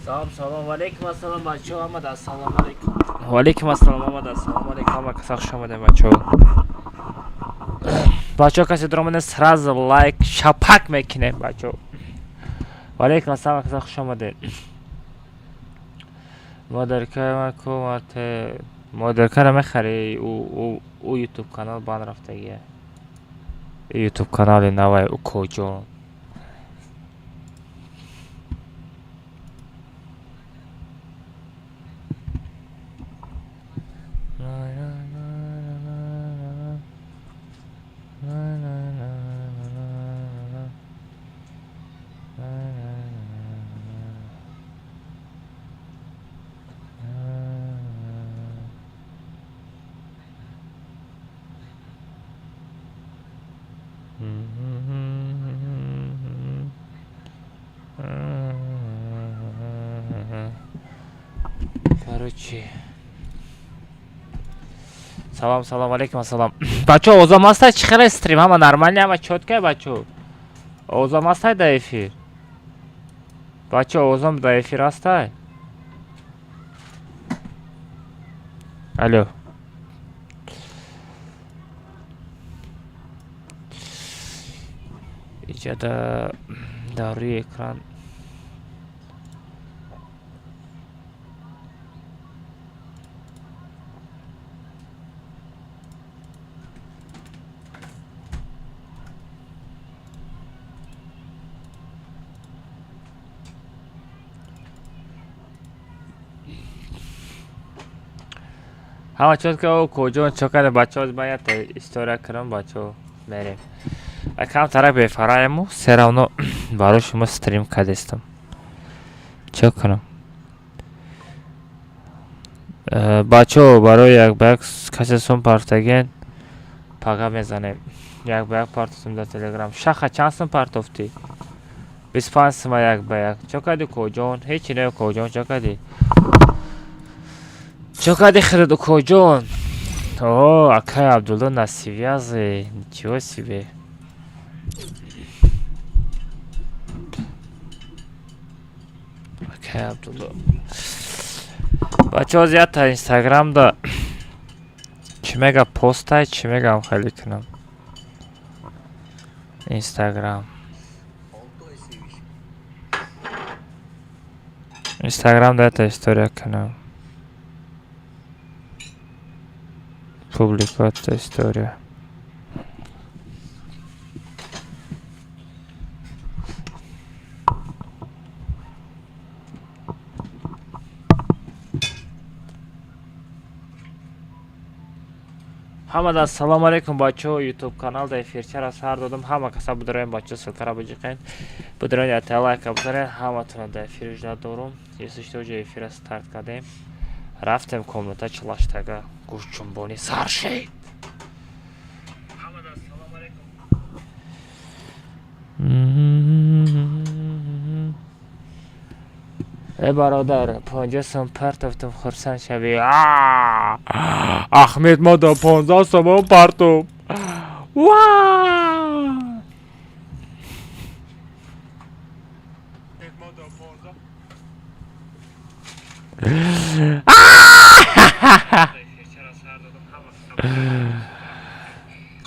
Салом, салом, валейкум ассалом, бачаҳо, ҳамада ассалому алайкум. Валейкум ассалом, ҳамада ассалому алайкум, ҳама каса хуш омадем, бачаҳо. Бачаҳо, касе дуромадем, сразу лайк шапак мекунем, бачаҳо. Валейкум ассалом, каса хуш омадед. Модарка ку модаркара мехарӣ, ӯ ютуб канал банд рафтагия. Ютуб канали навай укоҷон. Короче. Салом, салом, алейкум ассалом. Бачо, овозам ҳастай? Чӣ хеле стрим? Ҳама нормально, ҳама чётко, бачо? Овозам ҳастай дар эфир? Бачо, овозам дар эфир ҳастай? Алло. Иҷа дар рӯи экран ҳама чётко. Куҷо чо карда, бачаҳо? Ман якта история кардам, бачаҳо, мерем. Камтарак бефараему, всё равно барои шумо стрим кардестам. Чо кунам? Бачаҳо, барои як ба як касе сум партофтагиен, пага мезанем. Як ба як партофтем дар телеграм. Шаха, чанд сум партофтӣ? 25 сума як ба як. Чо кардӣ, коҷон? Ҳечи не, коҷон, чо кардӣ? Чо кардӣ худат, укоҷон? О, акай Абдулло на связи. Ничего себе. Акай Абдулло. Бачаҳо, зиёдта инстаграмда чӣ мега постай, чӣ мегам, хеле кунам. Инстаграм. Инстаграмда якта история кунам. Публиковать история. Ҳамада ассалому алайкум, бачаҳо. Ютуб канал да эфирчара сар додам. Ҳама каса будароем, бачаҳо, ссылкара биҷиқен, будароен, ята лайка бизанед. Ҳаматона да эфир ждать дорум. Если что, ҷо эфира старт кардем, рафтем комната чилаштага, гӯшҷунбонӣ сар шид. Ҳамада ассалому алайкум. Э, бародар, 50 сом партофтум, хурсанд шавӣ. Ахмед, ма да 15 сомон партофт. Ва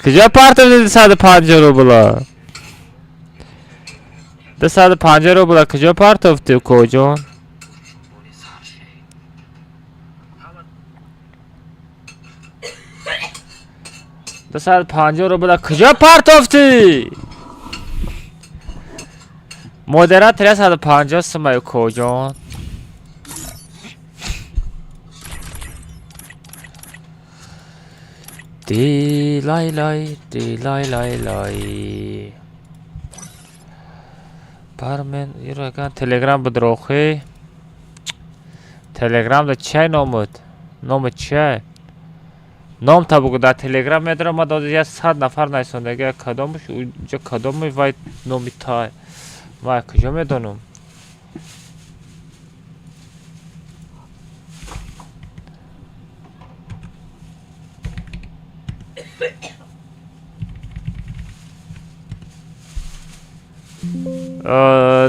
куҷо партофти 250 рубла? 250 рубла куҷо партофти, укоҷон? 250 рубла куҷо партофтӣ? Модератор, 150 сумай, укоҷон. Дилай лай, дилай лай лай. Бармен ираган телеграм будрохӣ. Телеграмда чай номуд? Номи чай? Ном та бугу, дар телеграм медорам. Ма дода я 100 нафар найсондага, кадомш уҷа, кадоми вай номи тай? Ма куҷо медонам?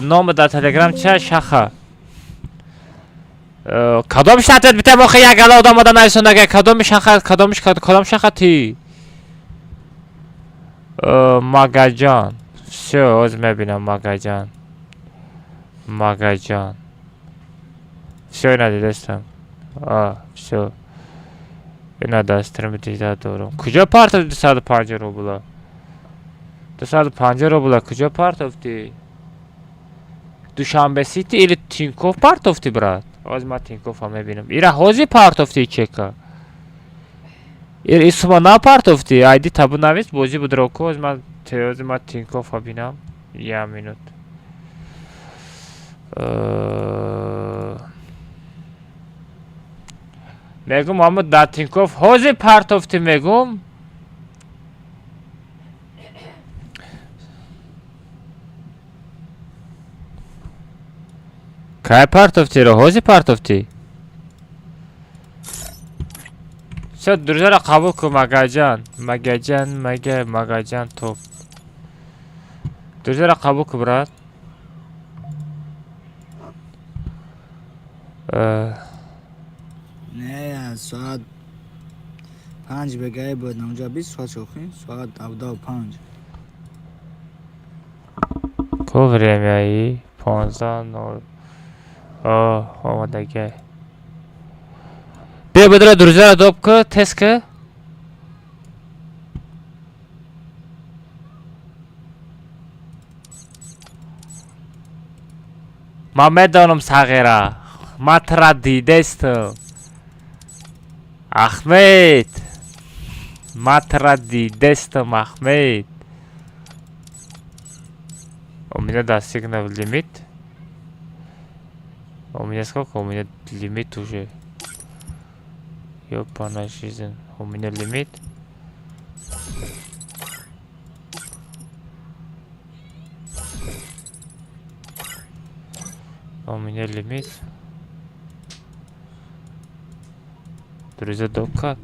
Номи дар телеграм чия, шаха? Кадомиш ответ битем охи, як гала одам ода нависондага, кадомиш хат, кадомиш, кадомиш хати? Магаҷон. Всё, ҳозир мебинам Магаҷон. Магаҷон. Всё, ина дидастам. А, всё. Ина дастрим дида дорам. Куҷо партофти 250 рубла? 250 рубла куҷо партофтӣ? Душанбе Сити или Тинькофф партофтӣ, брат? Ҳозир ман Тинькоффа мебинам. Ира ҳозир партофтӣ чека? Ир исума напартофтӣ? Айди табу навис, бозӣ будро ку, ҳозир ман Тинькоффа бинам. Я минут. Мегум, ҳамо дар Тинькофф ҳозир партофтӣ, мегум. Кай партофтиро? Ҳозир партофтӣ? Всё, друзьяро қабул кун, Магаҷан. Магаҷан, мага, Магаҷан топ. Друзьяро қабул кун, брат. Не, соат 5 бегаи бояд наунҷа 20 соат шохӣ, соат 17:05. Ко времяи 15:00. О, омадагай. Биё, бидро, друзьяро доб ку, тест ку. Ман медонам, сағира. Ман тура дидестам. Ахмед. Ман тура дидестам, Ахмед. У меня достигнул лимит. У меня сколько? У меня лимит уже. Ёбаная жизнь. У меня лимит. У меня лимит. Друзья, докат.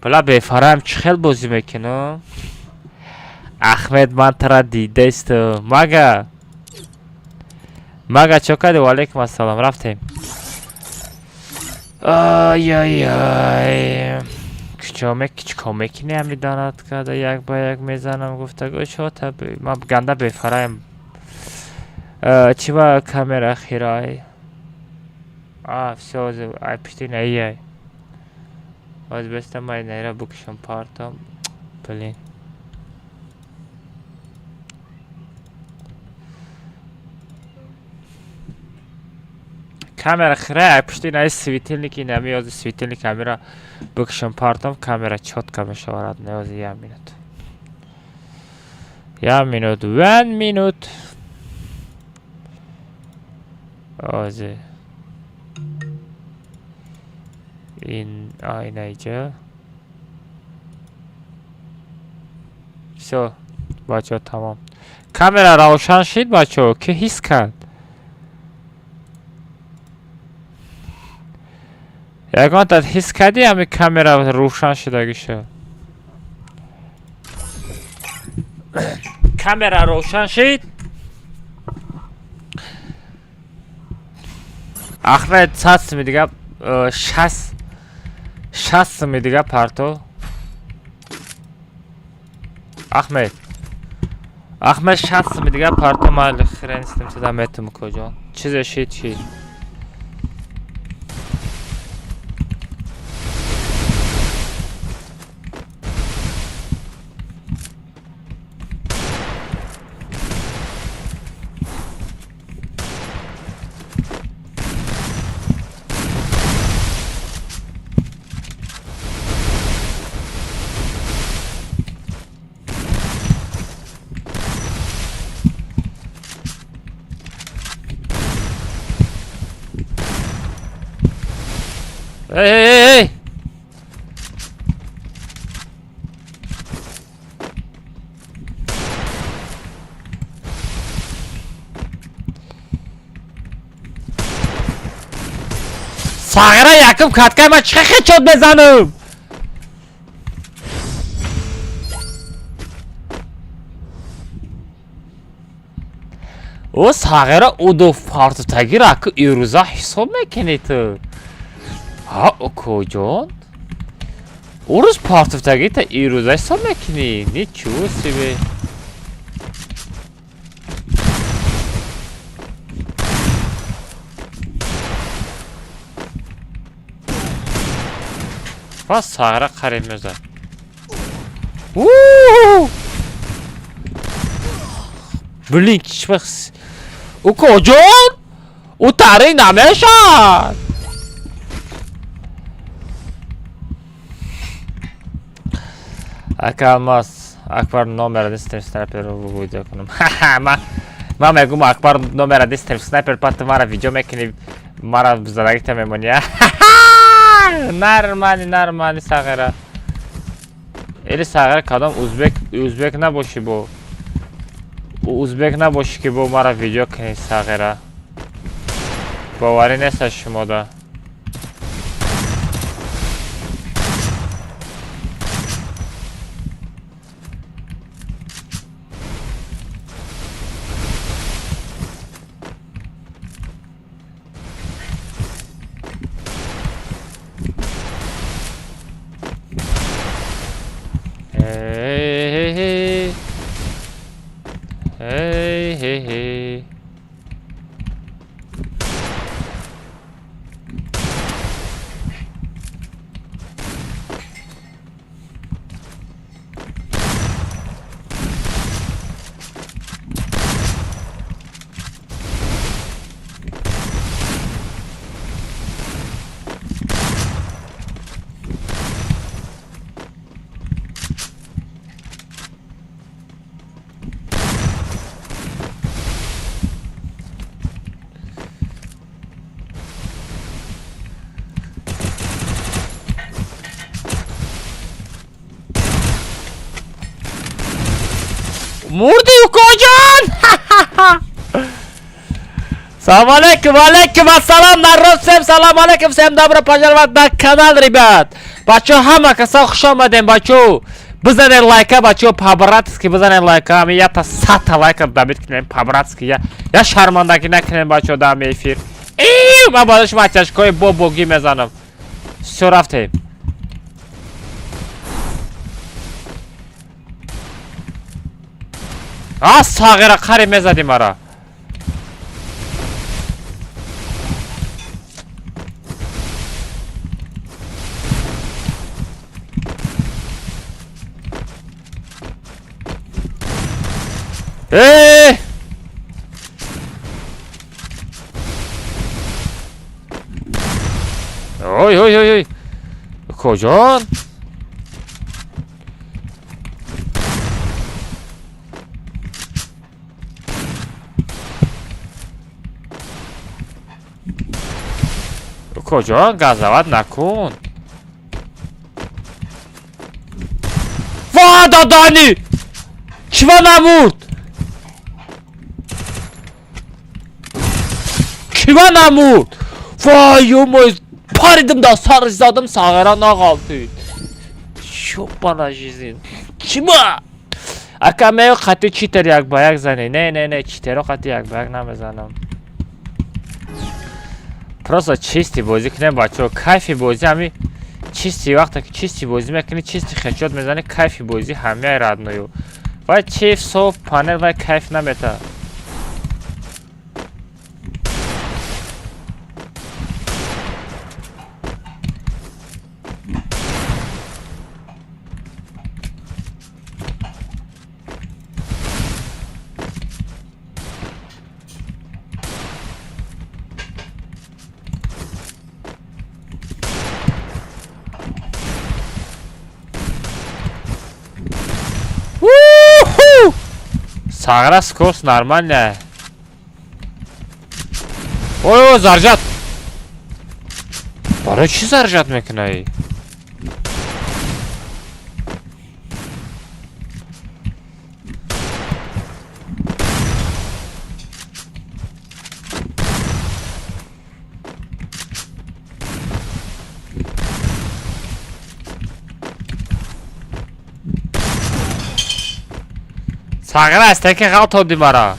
Бала бефарам чӣ хел бозӣ мекунам? Ахмед, ман тура дидестам. Мага. Мага, чо кардӣ? Ваалайкум ассалом. Рафтем. Ай-ай-ай. Чико мекунӣ, ҳами донат карда як ба як мезанам, гуфтаго чота ман ганда бефараем. Чӣ ба камера хирай? А, всё, ай пишти наияй. Ҳозир бестам, ман наира букишам партам. Блин. Камера хирай, ай пушти наи светильники нами, ҳозир светильник камера букишам партам, камера чётко мешавад. Не, ҳозир як минут. Як минут, one minute. Ҳозир. Ин айнаиҷа. Всё, бачаҳо, тамом. Камера равшан шид, бачаҳо, ки ҳис кард? Ягонта ҳис кардӣ, ҳами камера рӯшан шидагиша? Камера равшан шид? Ахмед, 100 суми дига, 60 суми дига парто. Ахмед. Ахмед, 60 суми дига парто, майли, хирен нистем, сада метум куҷо. Чизе шид, шид. Эй, эй, эй, эй! Сағира, якум каткай ман чӣ хечот мезанам? О, сағира, удо фартутагиро аку ирӯза ҳисоб мекунӣ ту. Ҳа, укоҷон, урӯз партуфтагита ирӯза ҳисоб мекунӣ? Ничего себе! Ва сағра қариб мезад. Блин, чӣ укоҷон, ӯ таърих намешавад. Ака Алмаз, Акбар номер один стрим снайперро видео кунам. Ман мегӯм, Акбар номер один стрим снайпер, пат мара видео мекунӣ, мара задагита мемонӣ. Нормально, нормально, сағира. Или сағира, кадом узбек набошӣ, бо узбек набошӣ, ки бо мара видео кунӣ, сағира. Боварӣ нест аз шумода. Hey, hey, hey, hey. Мурди, укоҷон. Салом алейкум, алейкум ассалом, народ, всем салом алейкум, всем добро пожаловать на канал, ребят. Бачо, ҳама каса хуш омадем, бачо. Бизанед лайка, бачо, по-братски бизанед лайка. Ами ята 100-та лайка добить кунем, по-братски. Я шармандагӣ накунем, бачо, дар эфир. Ию, ман барои шумо оттяжкаҳои бобогӣ мезанам. Всё, рафтем. А, сағира, қариб мезадӣ мара. Э! Ой, ой, ой, ой. Укоҷон. Укоҷон, газават накун. Ва, дадани! Чива намурд? Кива намурд? Вай, ё-моё, паридим да сарш задам, сағира нағалтид. Ёбана жизнь. Чима? Ака меё қати читер як ба як зане. Не, не, не, читеро қати як ба як намезанам. Просто чисти бозӣ кунем, бачаҳо. Кайфи бозӣ ҳами чисти, вақте ки чисти бозӣ мекунӣ, чисти хедшот мезанӣ, кайфи бозӣ ҳамяй, родной. Вай чиф, соф, панел вай кайф намета. Уху! Сағира, скорость нормальная. Ой, ой, заряд. Барои чӣ заряд мекунай? Сағира, астаки ғалтоди мара.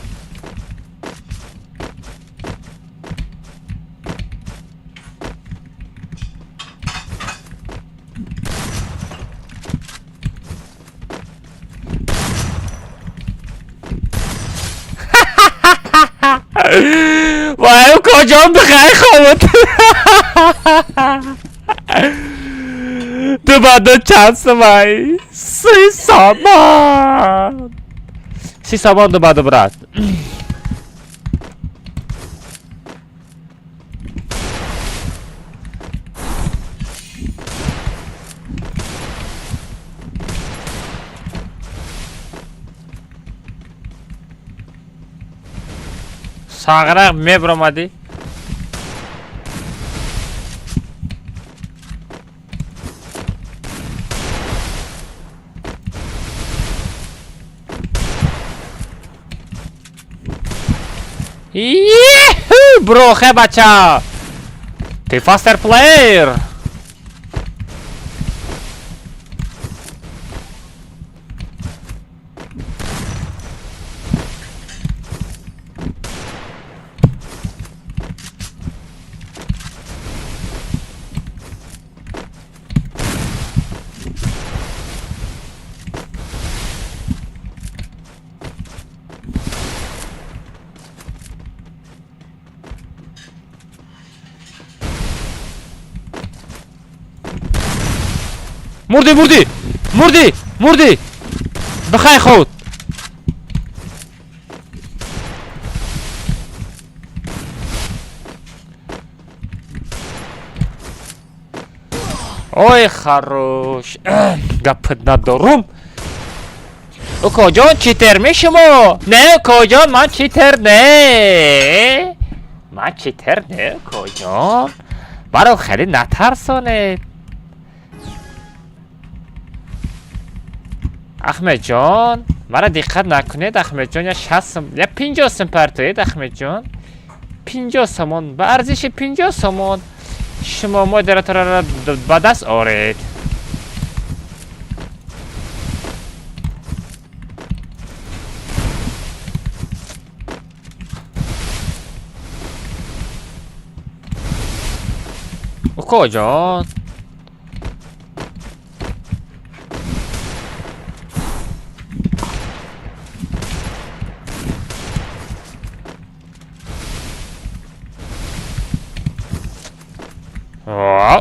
Вай, укоҷон, бихай хобот. Ту ба ду чанд сумай? 30 сомон. 30 сомон ду ба ду, брат. Сағира мебромадӣ. Брохе, бача. Ты faster player. Мурдӣ, мурдӣ, мурдӣ, мурдӣ. Бихай худ. Ой, хорош. Гапат надорум. Укоҷон, читер мешумо? Не, укоҷон, ман читер не. Ман читер не, укоҷон. Маро хеле натарсонед. Ахмедҷон, мара диққат накунед, Ахмедҷон, я 60 сум, я 50 сум партоед, Ахмедҷон. 50 сомон, ба арзиши 50 сомон шумо модераторро ба даст оред. Укоҷон.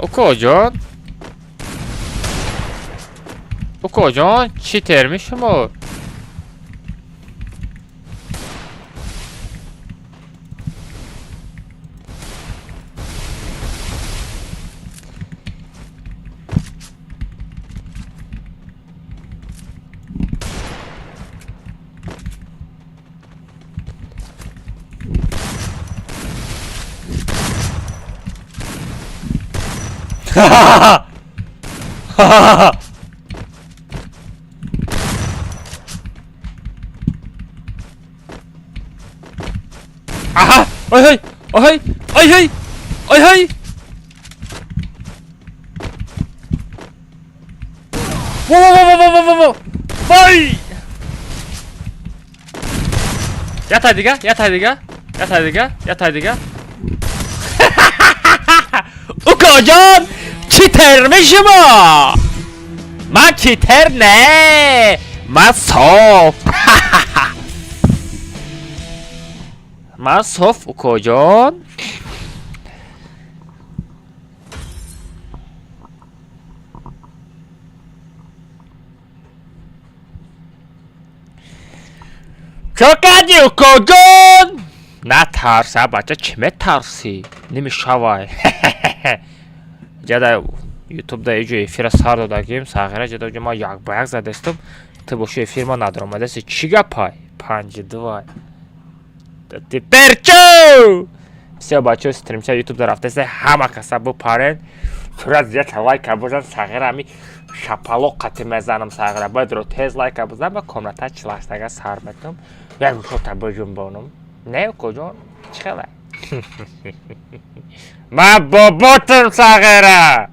Укоҷон. Укоҷон, читер мешумо? Аҳа, ой ҳой, ой ҳой, ой ҳой, ой ҳой. Во во во во во во во. Вой! Ята дига, ята дига, ята дига, ята дига. Укоҷон, читер мешумо? Ман читер не. Ман соф. Ман соф, укоҷон. Чо кардӣ, укоҷон? Натарс, а бача, чӣ метарсӣ? Намешавай. Ҷада ютубда иҷо эфира сар додагим, сағира ҷада ҷо ман як ба як задастум. Ту боши эфир ма надромадаси. Чӣ гапай? Панҷи дувай. Теперь чё? Всё, бачаҳо, стримча ютубда рафтаста, ҳама каса бупарен. Сурат зията лайка бозан, сағира ами шапалоқ қати мезанам сағира. Бояд ро тез лайка бозан ба комната чилаштага сар метум. Як гушота бижунбонум. Не, укоҷон, чӣ хеле? Ман боботам сағира.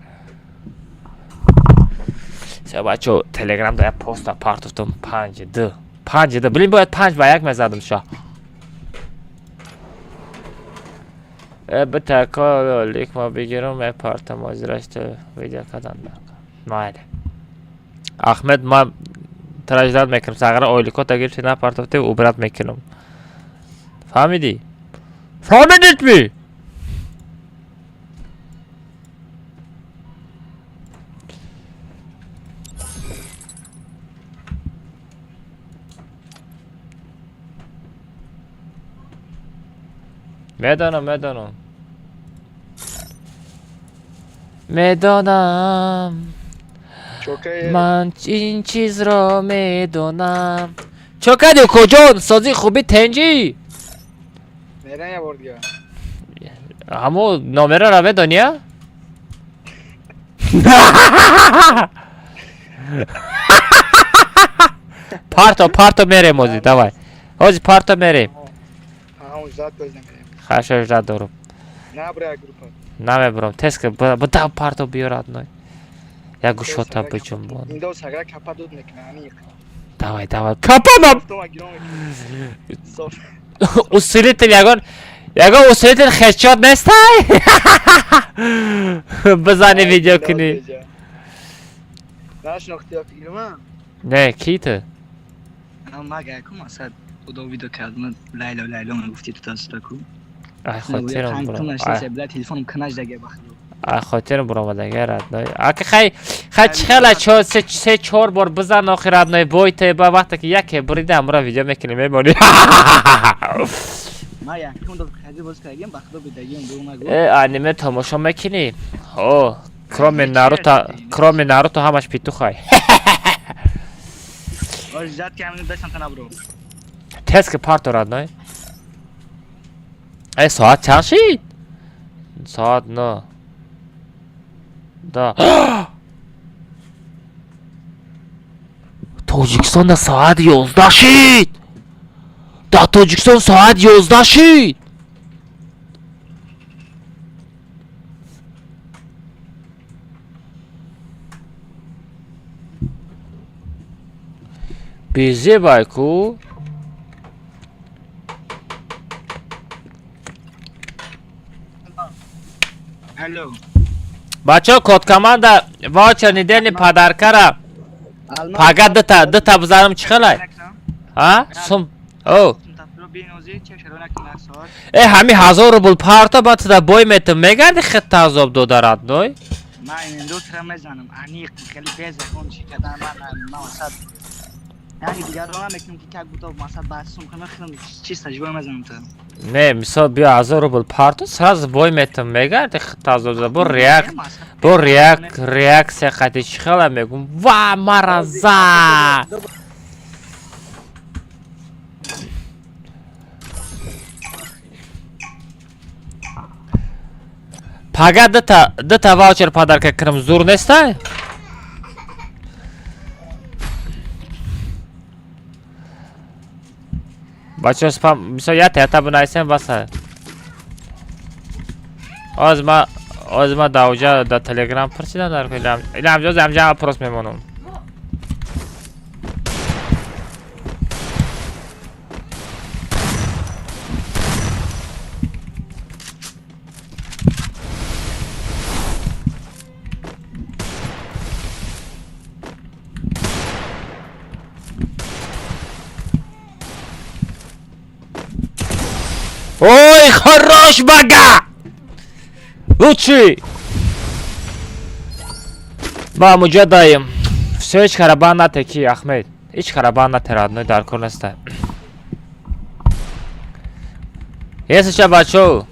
Всё, бачаҳо, телеграмда як поста партофтум 5-2. 5-2. Блин, бояд 5 ба 1 мезадам ша. Битака лик ма бигирам, мепартам озирашта видео кадан. Майли. Ахмед, ман тара ждать мекунам, сағира ойликота гирифти напартофти, убрать мекунам. Фаҳмидӣ? Фаҳмидед ми? Медонам, медонам. Медонам. Ман ин чизро медонам. Чо кардӣ, куҷон? Сози хуби тенҷӣ? Мерам я бор дига. Ҳамо номераро медонӣ, а? Парто, парто мерем ҳозир, давай. Ҳозир парто мерем. Ҳамон зад боз намерем. Хорошо, ждать дорум. Набра группа. Намебурам. Тез ки буда парто биё, родной. Як гӯшота биҷунбон. Индо сагра капа дуд мекунад, аниқ. Давай, давай. Капа Тома гирон мекунад. Соф. Усилитель ягон ягон усилитель хедшот нестай? Бизани видео кунӣ. Нашинохти ё филма? Не, ки ту? Мага ку масад удо видео кардам Лайло Лайло мегуфти ту тасдаку. Ай хотирам бурам. Телефоном канаж даге бахло. Ай хотирам буромадага, родной. Ака хай хай чихела чо се се чор бор бизан охи, родной, бой те ба вақте ки яке бурида амра видео мекунем мемонӣ. Ма якум дод хади боз кардем бахло бидагим бу нагу. Э, аниме тамошо мекунӣ? О, кроме Наруто, кроме Наруто ҳамаш петухай. Оз зад ки ҳамин дастам танабро. Тез ки парто, родной. Э, соат чанд шид? Соат 9. Да. Тоҷикистонда соат 11 шид! Дар Тоҷикистон соат 11 шид! Безебай ку? Алло. Бачаҳо, код команда ваучер недельный подаркара пага дута бизанам чӣ хелай? А? Сум. О. Э, ҳами 1000 рубл парто ба туда бой метам мегарди хитта азоб дода, родной. Ман ин тра мезанам аниқ хеле безакон чӣ кадан ман ман масад яъне дигарро намекунам ки как будто масад басум кунам хеле чисто живой мезанам то. Не, мисол биё 1000 рубл парто сразу бой метам мегарди хитта азоб дода бо реак бо реак реаксия қати чӣ хела мегум ва мара за. Пага дута ваучер подарка кунам зур нестай? Бачаҳо спам мисол ята ята бинависем баса. Оз ма даоҷа да Телеграм пурсидам дар иламҷоз амҷа опрос мемонам. Ой, хорош, бага! Лучший! Ма муҷа даем. Всё, ҳеч карабан нате ки, Ахмед. Ҳеч карабан нате, родной, дар кор неста. Если ча, бачо.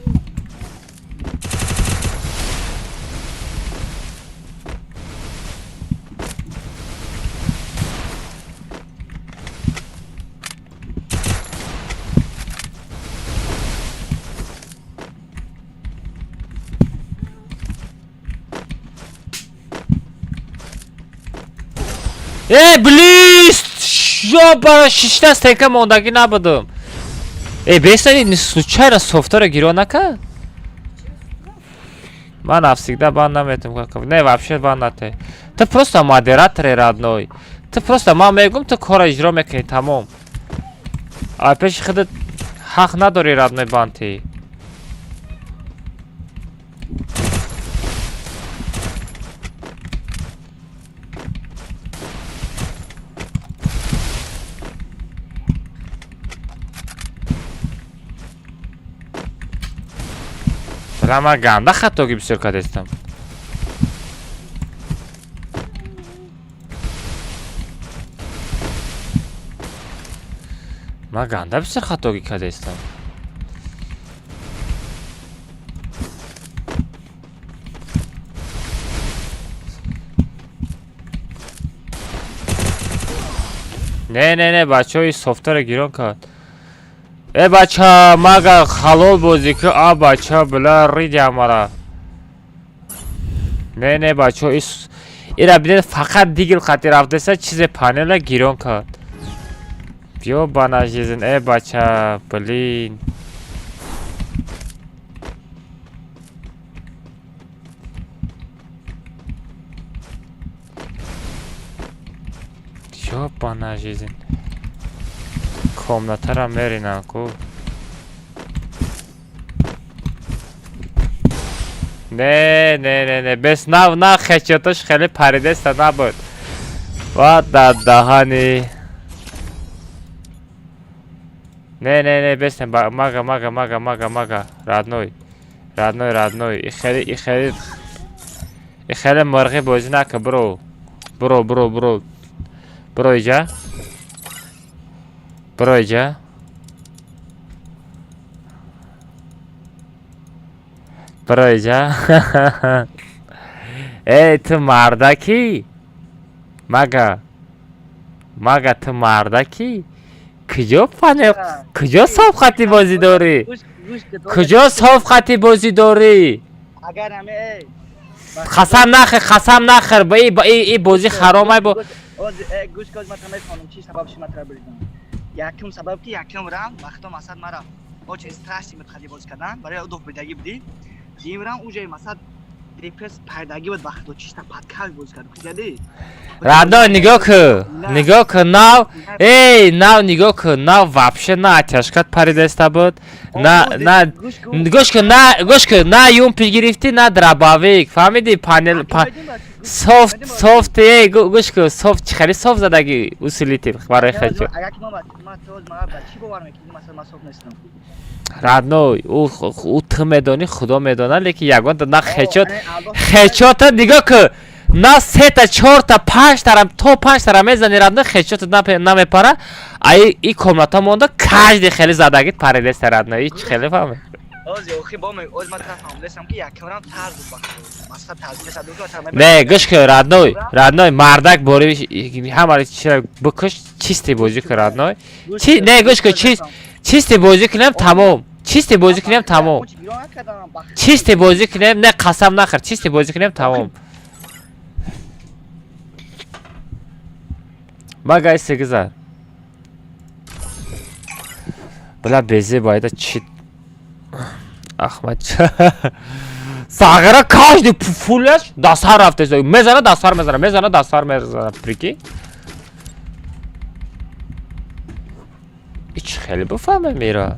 Э, блин! Ёбара, шишта стенка мондагӣ набудам. Э, бестани, случайно софтора гиро накард? Ман навсегда бан наметам. Не, вообще бан нате. Ту просто модератори, родной. Ту просто ман мегум, ту кора иҷро мекунӣ, тамом. А пеши худат ҳақ надорӣ, родной, бантӣ. Бля, ман ганда хатоги бисёр кардестам. Ман ганда бисёр хатогӣ кардестам. Не, не, не, бачаҳо, софтара гирон кард. Э, бача, мага халол бозӣ ки, а бача, бля, риди мара. Не, не, бачаҳо, ира бидед, фақат дигл қати рафтеса, чизе панела гирон кард. Ёбана жизнь, э бача, блин. Ёбана жизнь. Комнатара меринам ку. Не, не, не, не, бес нав на хечотош хеле паридеста набуд. Ва да даҳани. Не, не, не, бес не, мага, мага, мага, мага, мага, родной. Родной, родной. И хеле, и хеле, и хеле мурғи бозӣ нака, бро. Бро, бро, бро. Бро иҷа. Бро иҷа. Бро иҷа. Эй, ту мардакӣ? Мага. Мага, ту мардакӣ? Куҷо панел, куҷо соф хати бозӣ дорӣ? Куҷо соф хати бозӣ дорӣ? Агар ҳаме эй Қасам нахӯр, қасам нахӯр, ба и бозӣ харомай бо. Гӯш кун, ман мефаҳмам чи сабаб шуд ман тра буридам. Якум сабаб ки якум раунд вақто масад мара очень страшный буд хади бозӣ кардан, барои удов бидагӣ будӣ. Дуюм раунд уҷои масад депресс пайдагӣ буд, вақто чиста подкал бозӣ кард, кудиядӣ? Родной, нигоҳ кун, нигоҳ кун, нав, эй, нав нигоҳ кун, нав вообще на оттяжкат паридаиста буд, на, на, гӯш кун, на, гӯш кун, на юмпи гирифтӣ, на дробовик, фаҳмидӣ? Панел, софт, софт, эй, гӯш кун, софт, чӣ хеле софт задагӣ усилитель барои хечо. Агар ки ман ба чӣ бовар мекунӣ, масалан, ман софт нестам? Родной, ӯ ту медонӣ, худо медонад, лекин ягонта на хечот, хечота нигоҳ кун, на сета, чорта, панҷтарам, то панҷтара мезани, родной, хечота намепара, а и комната монда, каждый хеле задагит паридеста, родной, ҳеч хеле фаҳме. Ози охи бо ме оз ман фаҳмидастам ки якум раунд тарз буд, вақто масалан тарз Не, гӯш кун, родной, родной, мардак бори ҳамаро чира бикуш, чистый бозӣ кун, родной. Чи не, гӯш кун, чистый бозӣ кунем, тамом. Чистый бозӣ кунем, тамом. Чистый бозӣ кунем, не, қасам нахӯр, чистый бозӣ кунем, тамом. Мага сегизар. Бля, безе байда чи Ахмад. Сағира каждый пуляш дастар рафтеса. Мезана дастар мезана, мезана дастар мезана. Прикинь? Ич хеле бифаҳмем ира.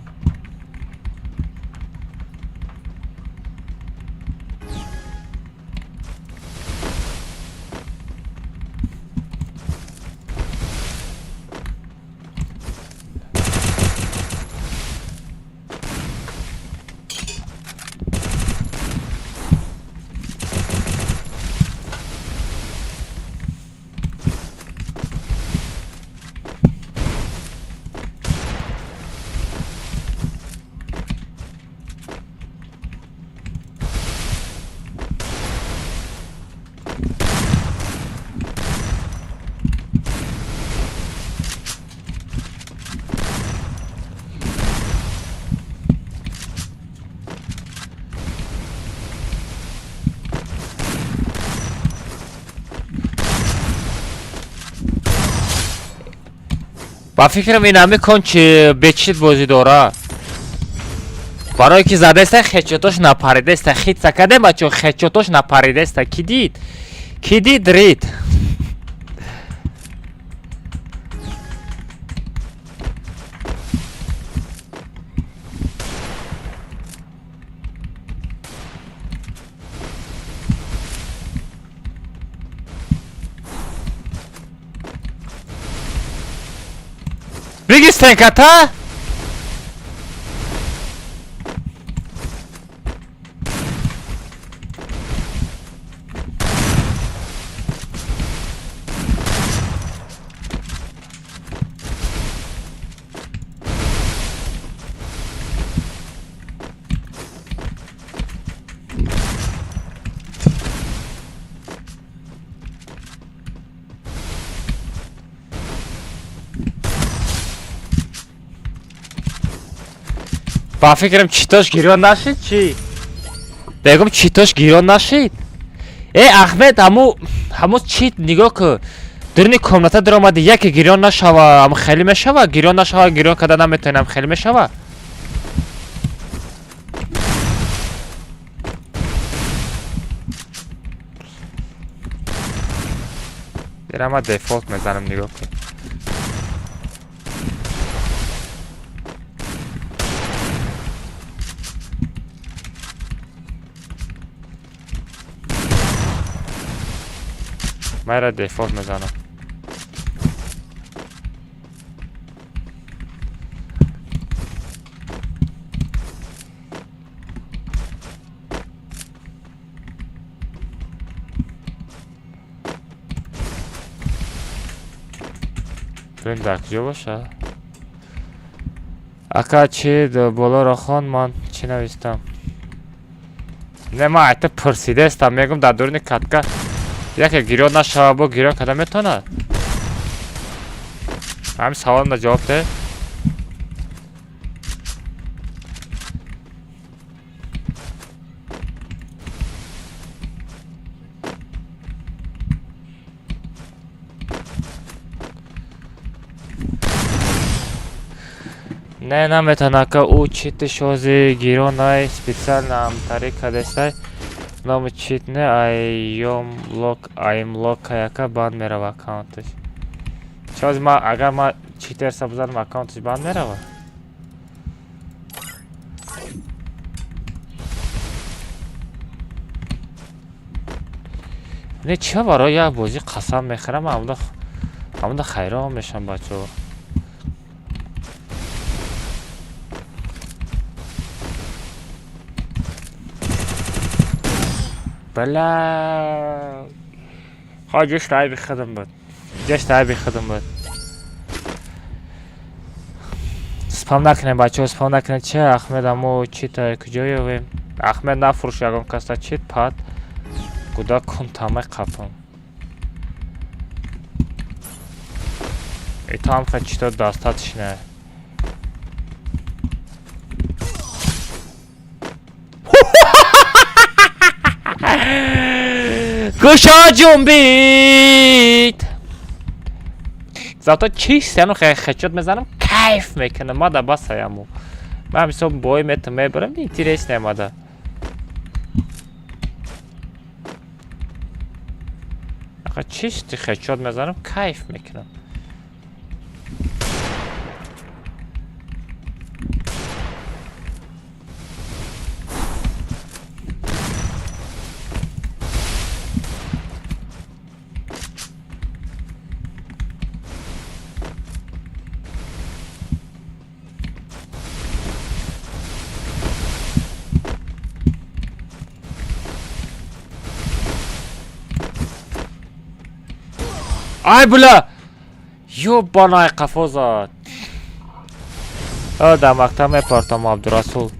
Ба фикрам, ин ҳами кон чи бечит бозӣ дора. Барое ки задаеста, хечотош напаридеста, хитса кардем, бачо, хечотош напаридеста. Ки дид? Ки дид, рид. Бигир стенката. Ба фикрам читош гирён нашид чӣ? Бегум читош гирён нашид? Э Ахмед ҳаму чит нигоҳ кун. Дурни комната даромади яке гирён нашава, ам хеле мешава, гирён нашава, гирён карда наметавонам, хеле мешава. Ира дефолт мезанам нигоҳ кун. Ман дефолт мезанам. Бибин дар куҷо боша? Ака чи болоро хон ман чӣ навистам? Не ман айта пурсидаистам, мегум дар дуруни катка яке гирён нашава, бо гирён карда метавонад? Ҳамин саволам ҷавоб де. Не наметавонад ака, ӯ чити шози гирён ай специально ҳамтарӣ кардестай. Номи чит не аймлок аймлок яка банд мерава аккаунташ. Чози ма агар ма читерса бизанам аккаунташ банд мерава? Не ча барои як бозӣ қасам мехӯрам, ҳамуда хайрон мешам бачаҳо. Бля. Ха ҷашт айби худам буд. Ҷашт айби худам буд. Спам накунем бачаҳо, спам накунем. Чи Ахмед амо чита куҷо ёвем? Ахмед нафурӯш ягон каса чит пад. Гуда кун тамай қапам. Итам ха чито достаточно. Гӯша ҷунбид. Зато чист яну хечот мезанам, кайф мекунам. Мада басаяму. Ман мисол бой метам мебарам, интересно мада. Аха чисти хечот мезанам, кайф мекунам. Ай бля! Ёбанай қафо зад. Дар мактаб мепартам Абдурасул.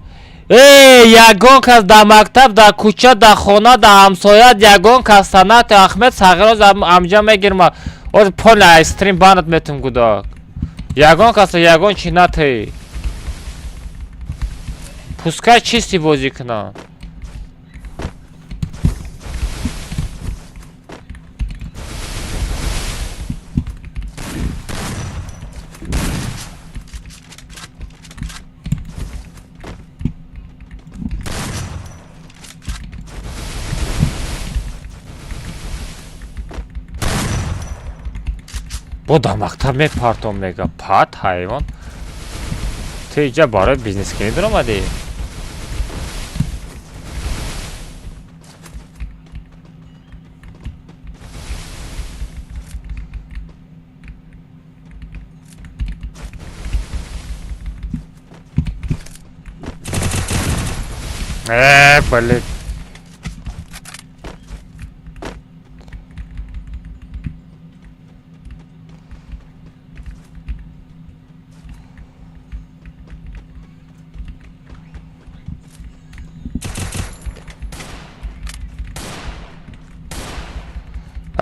Э, ягон кас дар мактаб, дар кӯча, дар хона, дар ҳамсояд ягон кас санати Ахмед Сағироз амҷа мегирма. Оз поля стрим банат метум гудак. Ягон каса ягон чи натей. Пускай чисти бозӣ кунанд. Бо дар мактаб мепартом мега. Пат ҳайвон. Ту иҷа барои бизнескунӣ даромадӣ? Э, блин.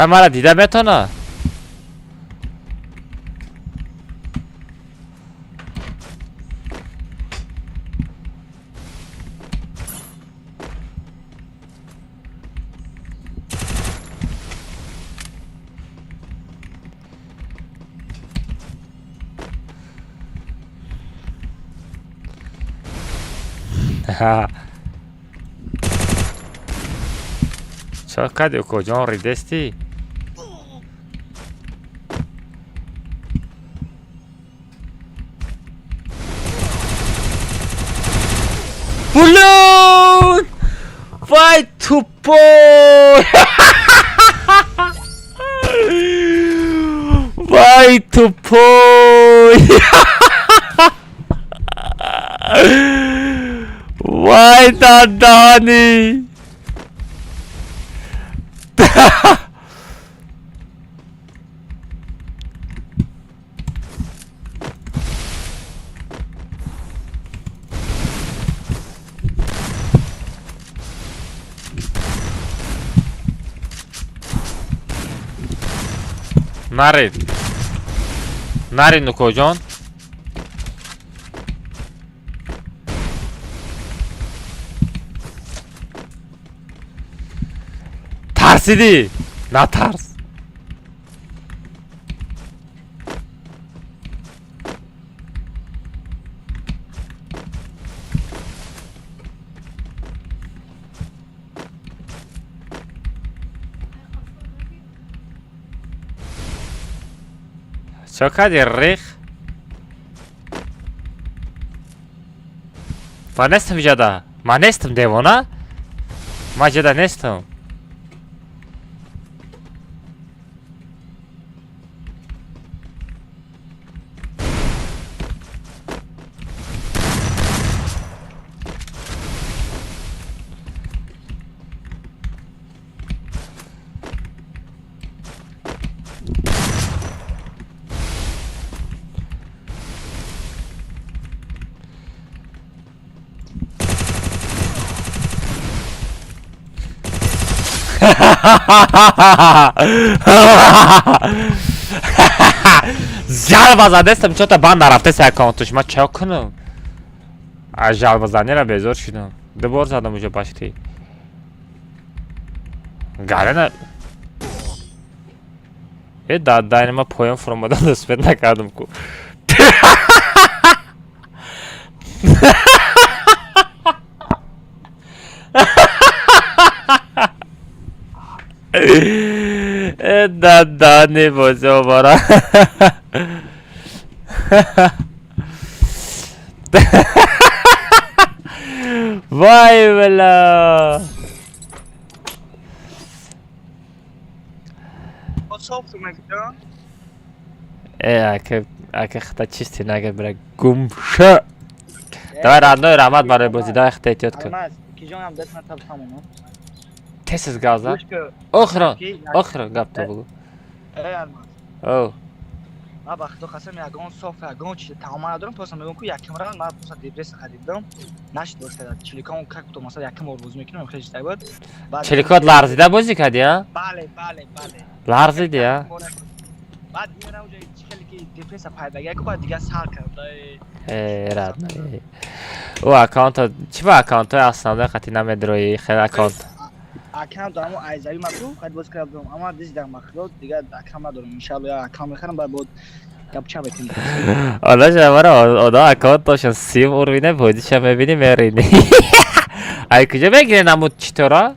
Мара дида метона? Чо кади укоҷон ридестӣ? Блин! Вай тупой! Вай тупой! Вай дадани! Наред. Наред нукоҷон. Тарсидӣ? Натарс. Чо кади рех? Ман нестам иҷода. Ман нестам девона. Ман иҷода нестам. Жалба задестам, чо-то банд нарафтест аккаунтуш. Ман чо кунам? Аз жалбазанира безор шудам. Ду бор задам уже почти. Гарена. Э, дадани ма поён фуромадан успет накардам ку. Э, дадани бозио бара. Вай бала. Э, ака, ака хата чисти нага бира гум ша. Давай родной раҳмат барои бозӣ, давай хата эҳтиёт кун. Тез газа. Охирон, охирон гап то бугу. О. Ма ба худо қасам ягон соф ягон чиз тамома надорам, просто мегӯям ку яким раунд ма просто депрессия харидам. Нашид бозӣ кард. Чиликон как будто масалан яким бор бозӣ мекунам, хеле чиз буд. Чиликот ларзида бозӣ кардӣ, а? Бале, бале, бале. Ларзиди, а? Баъд мерам ҷои хеле ки депрессия пайда гашт, баъд дигар сар кард. Э, родной. Ӯ аккаунта чӣ ба аккаунтҳои основной қатӣ намедроӣ? Хеле аккаунт. Аккаунт дорам, айзави маку, хад боз кардам, ама дидам ба худо дигар аккаунт надорам. Иншаллоҳ я аккаунт мехарам, баъд бод гапча бекунем. Ола шавара одам аккаунт дошан сим урвине бозиша мебини мерини. Ай куҷо мегирен аму читора?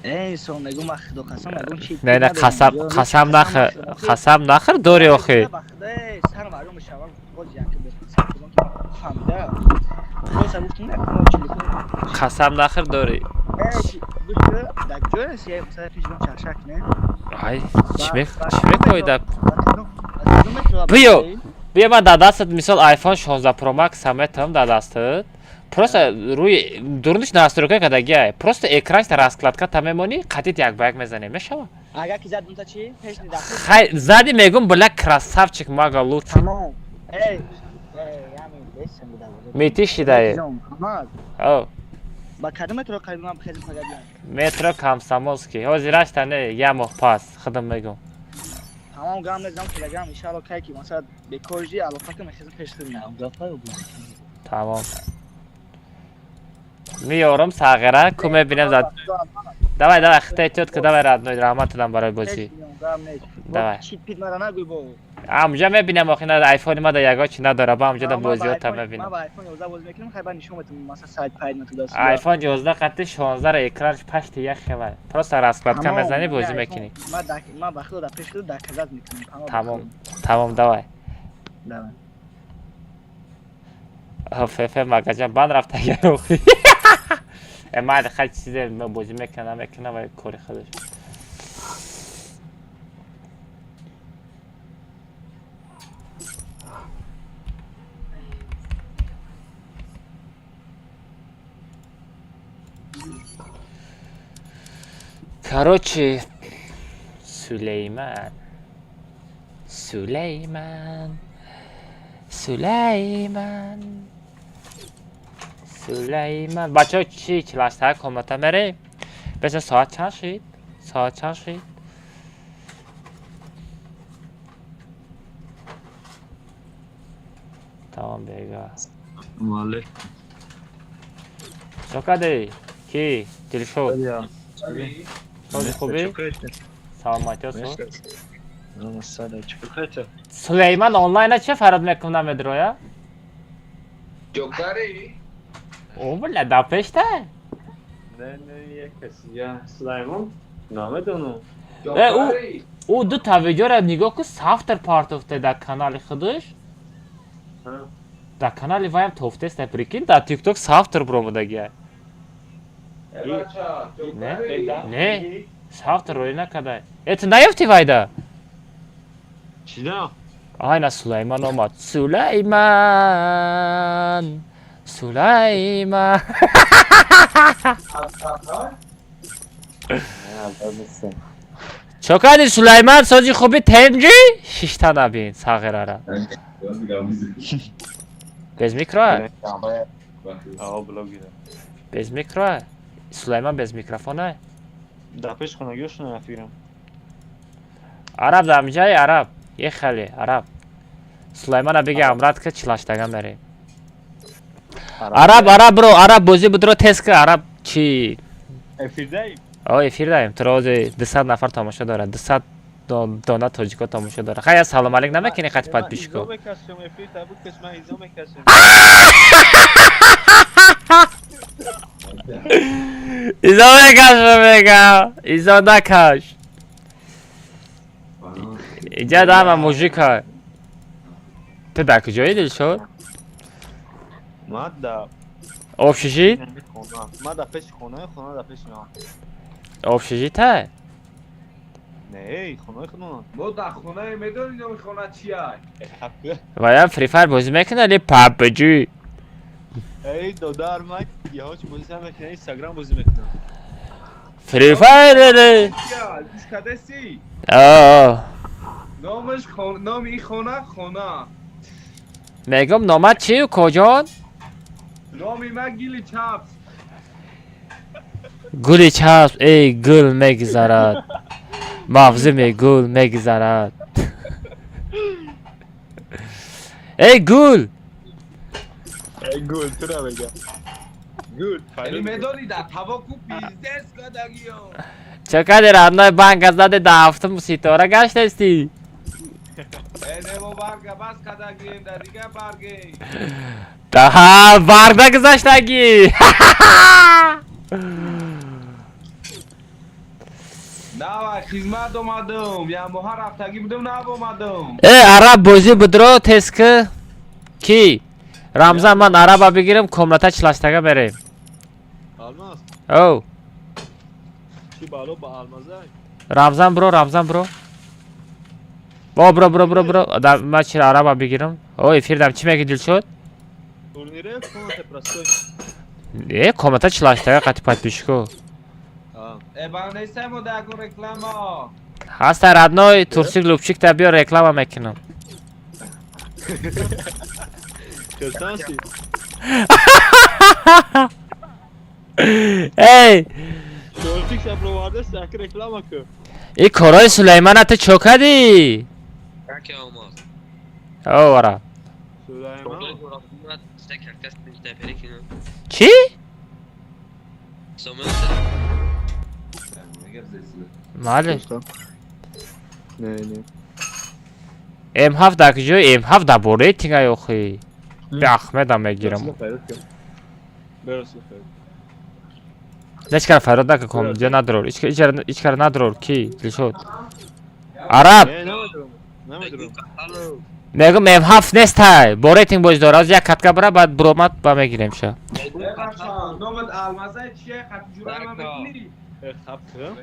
Эй, сон мегум ба худо қасам ягон чи. Не, не, қасам, қасам нахр, қасам нахр дори охи. Ба худо сар маълум мешавам, боз як фаҳмида. Боз гуфтум қасам нахр дори. Ай, чӣ мехоҳӣ да? Биё, биё ман дар дастат мисол iPhone 16 Pro Max ҳам метавам дар дастат. Просто рӯи дурниш настройка кардагиай. Просто экраншта раскладка та мемонӣ, қатит як ба як мезанем, мешава? Агар ки задум та чӣ? Пеш ни дахл. Хай, зади мегум, бля, красавчик, мага лучше. Тамом. Эй, Метиши дае. О. Ба кадом метро қариб ман хеле пагадиам? Метро Комсомольский. Ҳозир рашта не, як моҳ пас, худам мегум. Тамом гам мезанам телеграм, иншаалло кай ки масалан бекор ҷи алоқа кунам хеле пеш меам. Тамом. Меёрам сағира, ку мебинам зад. Давай, давай, хитай тётка, давай, родной, раҳмат дадам барои бозӣ. Давай. Чит пит мара нагӯй бо. Амҷа мебинам, охи на айфони ма да ягон чи надора, ба амҷа да бозиёта мебинам. Ман ба айфон 11 бозӣ мекунам, хай ба нишон метам, масалан сайт пайд натуда. Айфон 11 қати 16 ра экранш пашти як хела. Просто раскладка мезанӣ бозӣ мекунӣ. Ман ба худо да пеш худо доказать мекунам. Тамом. Тамом, давай. Давай. Фефе магаҷа банд рафта ярохи. Майли, хай чизе бозӣ мекунам, намекунам, ва кори худаш. Короче, Сулейман, Сулейман, Сулейман, Сулейман. Бачаҳо чи чилаштаҳа комната мерем? Беса соат чанд шид? Соат чанд шид? Тамом бега. Чо кардӣ? Ки? Дилшод? Сози хубӣ? Саломатиё со? Сулейман онлайна че фарод мекунам намедроя? Ҷокари? О, бля, да пешта? Не, не, як каси, я Сулаймон намедонам. Э, ӯ ду та видеора нигоҳ кун, сафтар партофте дар канали худаш. Дар канали ваям тофтеста, прикинь, дар TikTok сафтар буромадагия. Не, не, сафтар рӯй накарда. Э, ту наёфтӣ вайда? Чида? Айна Сулайман омад. Сулайман, Сулайман. Чо кардӣ Сулайман? Сози хуби тенҷи? Шишта набин сағирара. Без микро? Без микро? Сулайман без микрофона? Да пеш хонагиёшона нафирам. Араб дамҷаи араб. Ехали, араб. Сулаймана биги амрат ка чилаштага мерем. Араб, араб бро, араб бозӣ будро тест ка, араб чи? Эфирдаем? О, эфирдаем. Туро ози 200 нафар тамошо дорад. 200 дона тоҷико тамошо дорад. Хай, салом алейк намекунӣ қати подписчико? Изо мекашам, мегам. Изо накаш. Иҷа дама мужика. Ту дар куҷои Дилшод? Ман да Общежит? Ман дар пеши хона, хона дар пеши ман. Общежита? Не, хонаи худмон. Мо дар хонаи медонӣ номи хона чия? Вая Free Fire бозӣ мекунад или PUBG? Эй, додар, ман яҳоч бозӣ намекунам, Instagram бозӣ мекунам. Free Fire. Гӯш кардасӣ? Аа. Номаш номи ин хона хона. Мегум номат чи куҷон? Номи ман Гили Чапс. Гули часп, эй гул мегузарад. Мавзуми гул мегузарад. Эй гул! Эй гул, тура мега. Гул. Яъне медонӣ дар табоку пиздец кардагиё. Чо кардӣ родной банка зади дар ҳафтум ситора гаштастӣ? Э, не мо барга бас кардагием, дар дигар барге. Даҳа, барг нагузаштагӣ. Давай, хизмат омадам. Я моҳа рафтагӣ будам, нав омадам. Э, араб бозӣ будро тест ки? Ки? Рамзан ман араба бигирам, комната чилаштага берем. Алмаз. Оу. Чи бало ба Алмазай? Рамзан бро, Рамзан бро. Бо бро бро бро бро. Да ман чира араба бигирам. О, эфирдам чӣ меги Дилшод? Турнире комната простой. Э, комната чилаштага қати подписчико. Э, ба нестай мо дар ягон реклама. Ҳаста родной Турсик Лупчик та биё реклама мекунам. Киртанси. Эй! Турсик шаброварда сак реклама ку. И корои Сулаймана ту чо кардӣ? Как я алмаз? О, ара. Сулайман. Чӣ? Майли. Не, не. М7 дар куҷо? М7 дар бораи тингай охи. Бе Ахмедам мегирам. Ҳеч кара фарёд накун, комҷа надрор. Ҳеч кара надрор. Ки? Дилшод. Араб. Мегум М7 нестай. Бо рейтинг боз дора. Аз як катка бара, баъд буромад ба мегирем ша.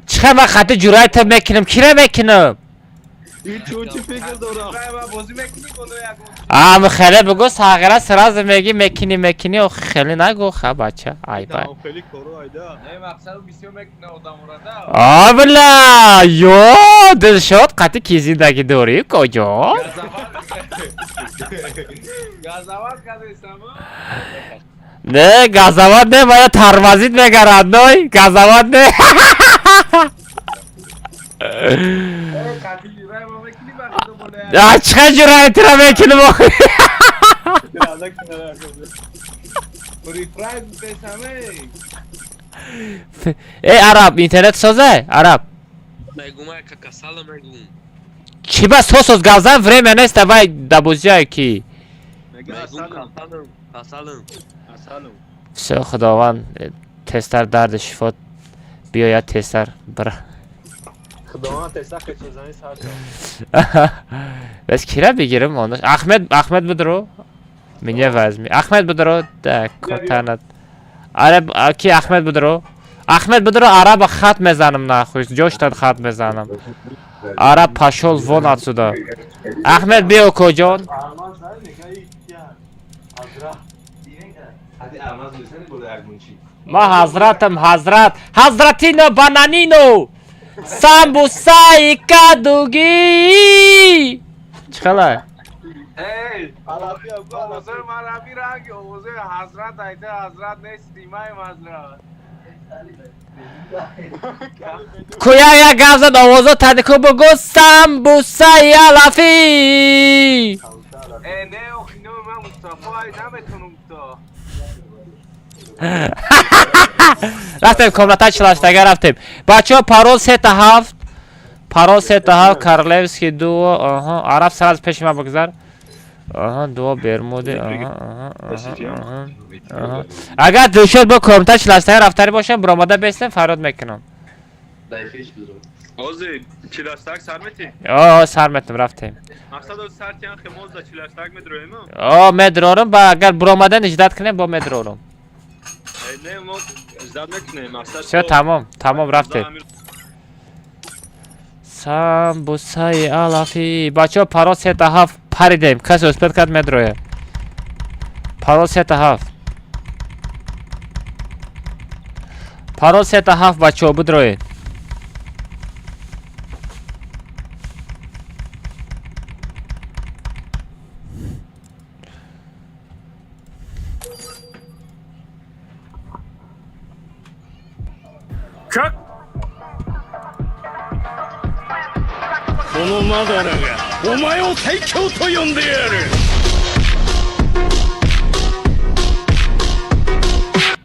Чиха ман хати ҷурайта мекунам? Кира мекунам? Ам хеле бугу сағира сразу меги мекини мекини ох хеле нагу ха бача ай бай. А бла ё Дилшод қати ки зиндагӣ дорӣ куҷо? Не газават не вая тармазит мегарад ной газават не. Чиқа ҷурайтира мекунем охи? Э араб интернет созе араб. Чӣ ба сосоз гавзан время нест давай дабозиай ки. Всё худованд тезтар дарди шифо биёяд тезтар бира. Бес кира бигирим ондаш. Ахмед Ахмед бидро. Меня возьми. Ахмед бидро да котанат. Араб ки Ахмед бидро. Ахмед бидро араба хат мезанам нахуй. Ҷоштан хат мезанам. Араб пошёл вон отсюда. Ахмед биё коҷон. Ма ҳазратам ҳазрат. Ҳазратино бананино. Самбусаи кадугӣ. Чӣ хела? Куя як гап зад овозо танику бугу самбусаи алафӣ. Рафтем комната чилаштага рафтем. Бачаҳо парол 3-7. Парол 3-7 Карлевский дуо. Аҳа, араб сразу пеши ман бигзар. Аҳа, дуо Бермуди. Аҳа, аҳа, аҳа. Агар Дилшод бо комната чилаштага рафтари бошам, биромада бестем фарёд мекунам. Ози чилаштак сар мети? О, сар метам рафтем. Мақсад ози сар тиан хемоз да чилаштак медроем? О, медрорам, ба агар биромада ниждат кунем бо медрорам. Всё тамом, тамом рафтем. Самбусаи алафи. Бачаҳо парол 3-7 паридем. Касе успед кард медрояд. Парол 3-7. Парол 3-7 бачаҳо бидроед.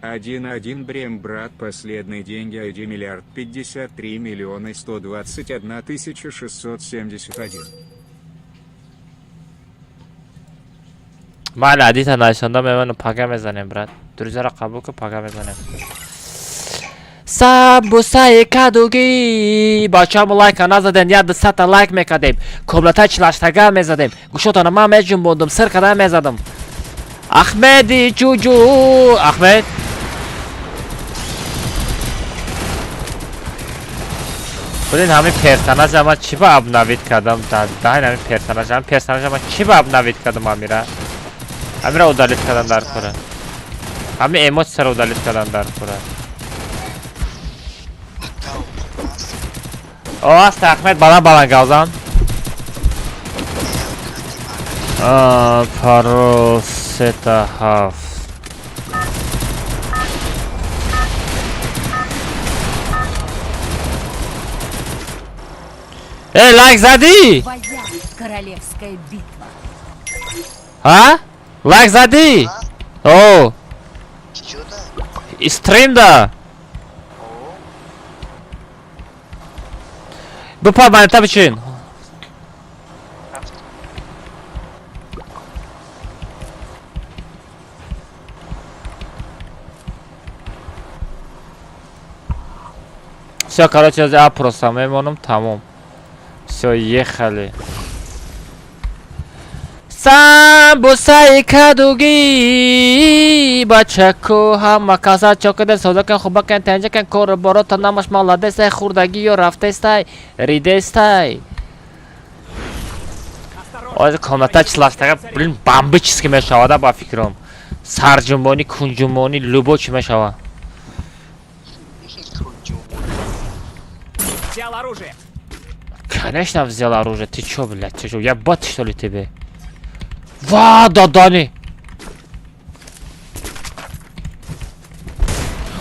Один брем брат последние деньги 1 миллиард 53 миллиона 121 тысяча 671. Ман адита найсонда меману пага мезанем брат. Друзьяро қабул ку пага мезанем. Самбусаи кадугӣ. Бачаҳо лайка назадем, як дусата лайк мекардем. Комната чилаштага мезадем. Гӯшотона ман меҷунбондум, сир када мезадам. Ахмеди чуҷу. Ахмед. Блин, ҳамин персонажа ман чӣ ба обновить кардам? Даҳин ҳамин персонажа, ҳамин персонажа ман чӣ ба обновить кардам амира? Амира удалить кардам дар кора. Ҳамин эмоцияро удалить кардам дар кора. О, аст Ахмед баланд баланд гавзан. Парол 3-7. Эй, лайк зади! Королевская битва. А? Лайк зади! О! Стрим да! Бипар банета бичин. Всё, короче, я просто мемонам, тамом. Всё, ехали. Самбусаи кадугӣ бачаку ҳама каса чокида созакен хубакен тенҷакен кору борота намаш маладестай хурдагӣ ё рафтестай ридестай. Оз комната чилаштага, блин, бомбически мешавада ба фикрам. Сарҷунбонӣ, кунҷунбонӣ, любо чӣ мешава. Взял оружие. Конечно, взял оружие. Ты чё, блядь, ты чё? Я бот, что ли, тебе? Ва, додани!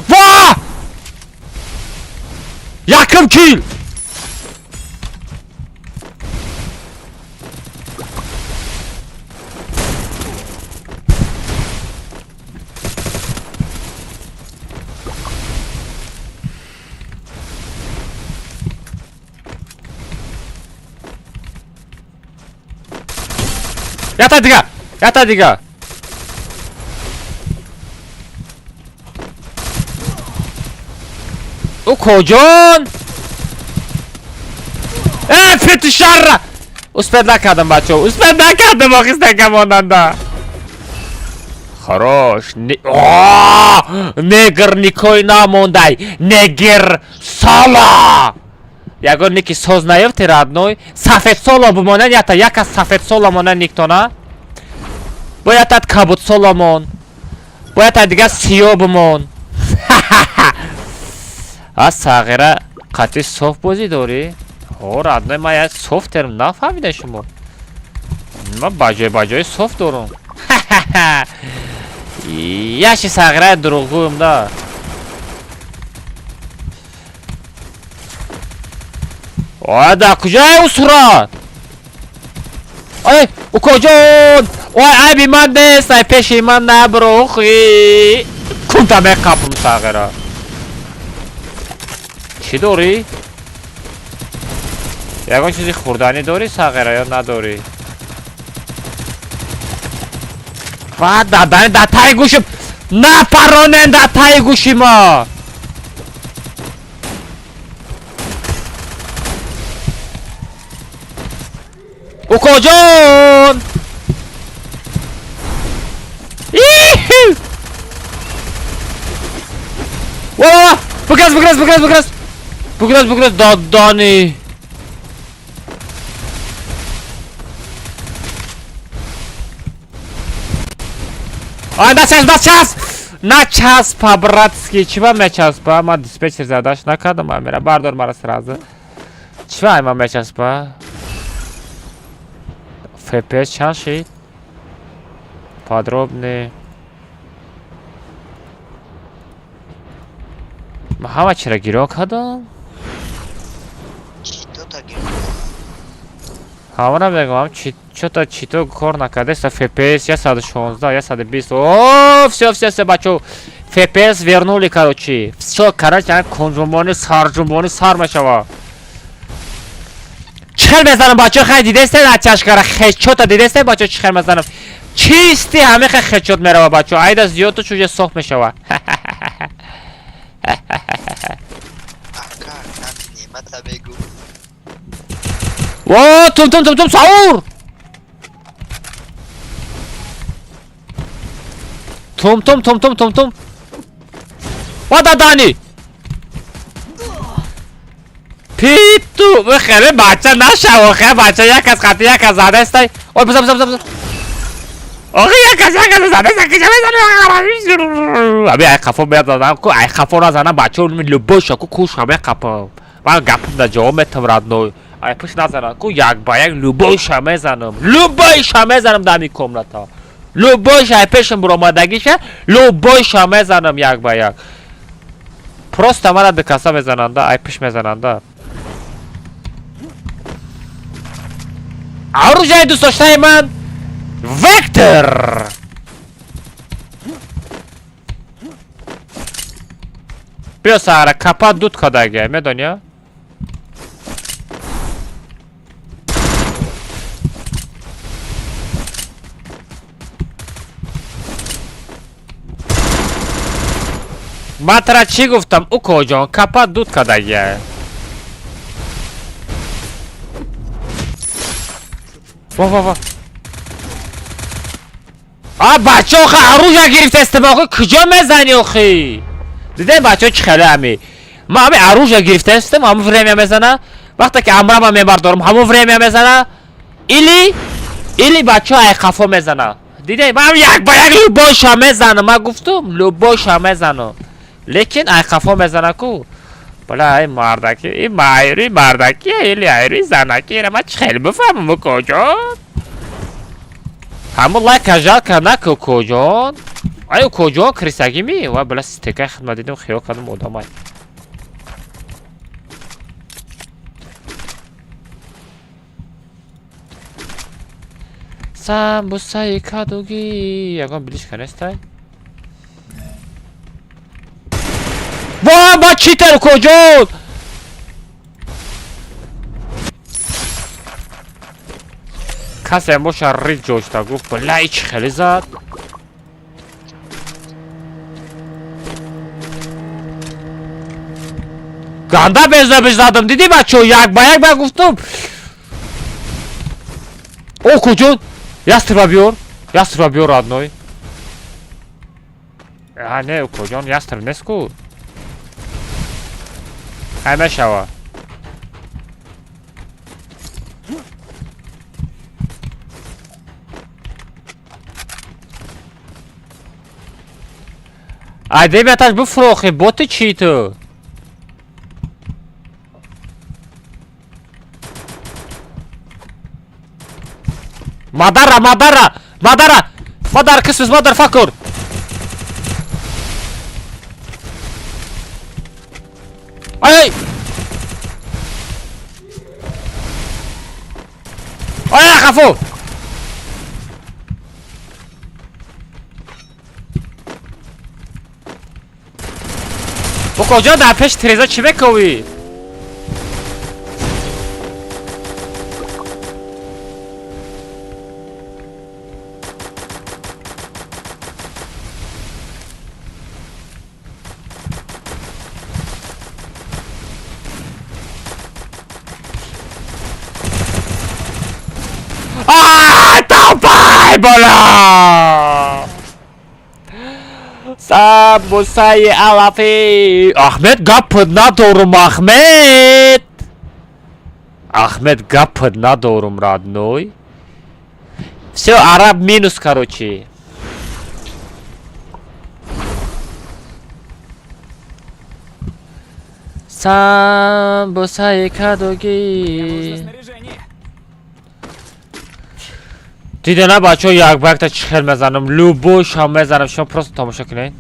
Ва! Якум кил! Ята дига! Ята дига! Укоҷон! Э, фетишарра! Успед накардам, бачо, успед накардам, охистака монанда. Хорош. Негр никой намондай. Негр сала! Ягон ники соз наёфти, родной. Сафед соло бимонанд, ята яка сафед соло монанд никтона. Бояд тат кабуд соло мон. Бояд та дига сиё бимон. А сағира қатъи соф бозӣ дорӣ? Ҳо, родной, ман як соф терм нафаҳмида шумо. Ман ба ҷой ба ҷои соф дорум. Яши сағираи дурӯғгӯем да. Ой, да куҷое ӯ сурат? Ой, укоҷон! Ой, айби ман нест, ай пеши ман наброхи. Кунта меқапм сағира. Чӣ дорӣ? Ягон чизи хӯрданӣ дорӣ сағира ё надорӣ? Ва дадани дар таи гӯши нафаронен дар таи гӯши мо. Укоҷон! Ва! Биграз, биграз, биграз, биграз. Биграз, биграз, дадани. Ай, начасп, начасп! Начасп, по-братски. Чӣ ба мечаспа? Ман диспетчер задаш накардам, амира. Бардор мара сразу. Чӣ ба ма мечаспа? FPS чанд шид? Подробный. Ман ҳама чиро гирон кардам? Ҳамона мегӯям, чё-то чито кор накардеста. FPS 116, 120. О, всё, всё, всё, бачо. FPS вернули, короче. Всё, короче, кунҷумбони, сарҷумбони сар мешава. Чӣ хел мезанам, бачо, хай дидесте натяжкара, хедшота дидесте, бачо, чӣ хел мезанам. Чисти ҳамеха хедшот мерава, бачо. Айда зиёд чуже соф мешава. Ака, немата бегу. О, тум тум тум тум саур! Тум тум тум тум тум тум. Ва дадани! Питу, хеле бача нашав, охе бача як аз хати як аз задестай. Ой, биза биза биза. Охе як аз задестай, ки мезанам. Аби ай қафо мезанам, ку ай қафо назанам, бача любой ку куш ҳаме қапо. Ман гапам да ҷавоб метам, родной. Ай пуш назанам, ку як ба як любой ша мезанам. Любой ша мезанам дар ин комната. Любой ша ай пешам буромадагиша, любой ша мезанам як ба як. Просто мара ду каса мезананда, ай пуш мезананда. Оружие дӯстдоштаи ман Вектор! Биё сара, капа дуд кадаге, медонӣ? Ман тара чӣ гуфтам, укоҷон, капа дуд кардагия. Ва ва ва. А бача охи оружие гирифтастем охи куҷо мезанӣ охи? Дидем бачаҳо чӣ хеле ами. Ман ами оружие гирифтастем, ҳамон время мезана. Вақте ки амрама мебардорам, ҳамон время мезана. Или бачаҳо ай қафо мезана. Дидем, ман як ба як любойша мезанам. Ман гуфтум, любойша мезанам. Лекин ай қафо мезана ку. Бала ай мардаки, и майри мардаки, или айри занаки, ира ман чӣ хеле бифаҳмам укоҷон? Ҳамон лайка жалко наку укоҷон. Ай укоҷон крисагӣ ми? Ва бала стекаи хидмат дидем, хиёл кардам одамай. Самбусаи кадугӣ. Ягон билишка нестай? Ва ба читер укоҷон? Касе боша рид ҷошта гуфт, бала ич хеле зад. Ганда беза задам, дидӣ бачо, як ба як ба гуфтум. О куҷо? Ястреба биёр. Ястреба биёр, родной. А не, укоҷон, ястреб нест ку. Ҳай мешава. Ай дебяташ буфрохи, боти чӣ ту? Мадара, мадара, мадара, мадар кисмис, мадарфакер. Ай! Ай, қафо! Укоҷон дар пеши тиреза чӣ мековӣ? Ай, давай, бала! Самбусаи алафи. Ахмед гап надорум, Ахмед. Ахмед гап надорум, родной. Всё, араб минус, короче. Самбусаи кадугӣ. Диде на бачаҳо як ба якта чӣ хел мезанам, любойшам мезанам, шумо просто тамошо кунед.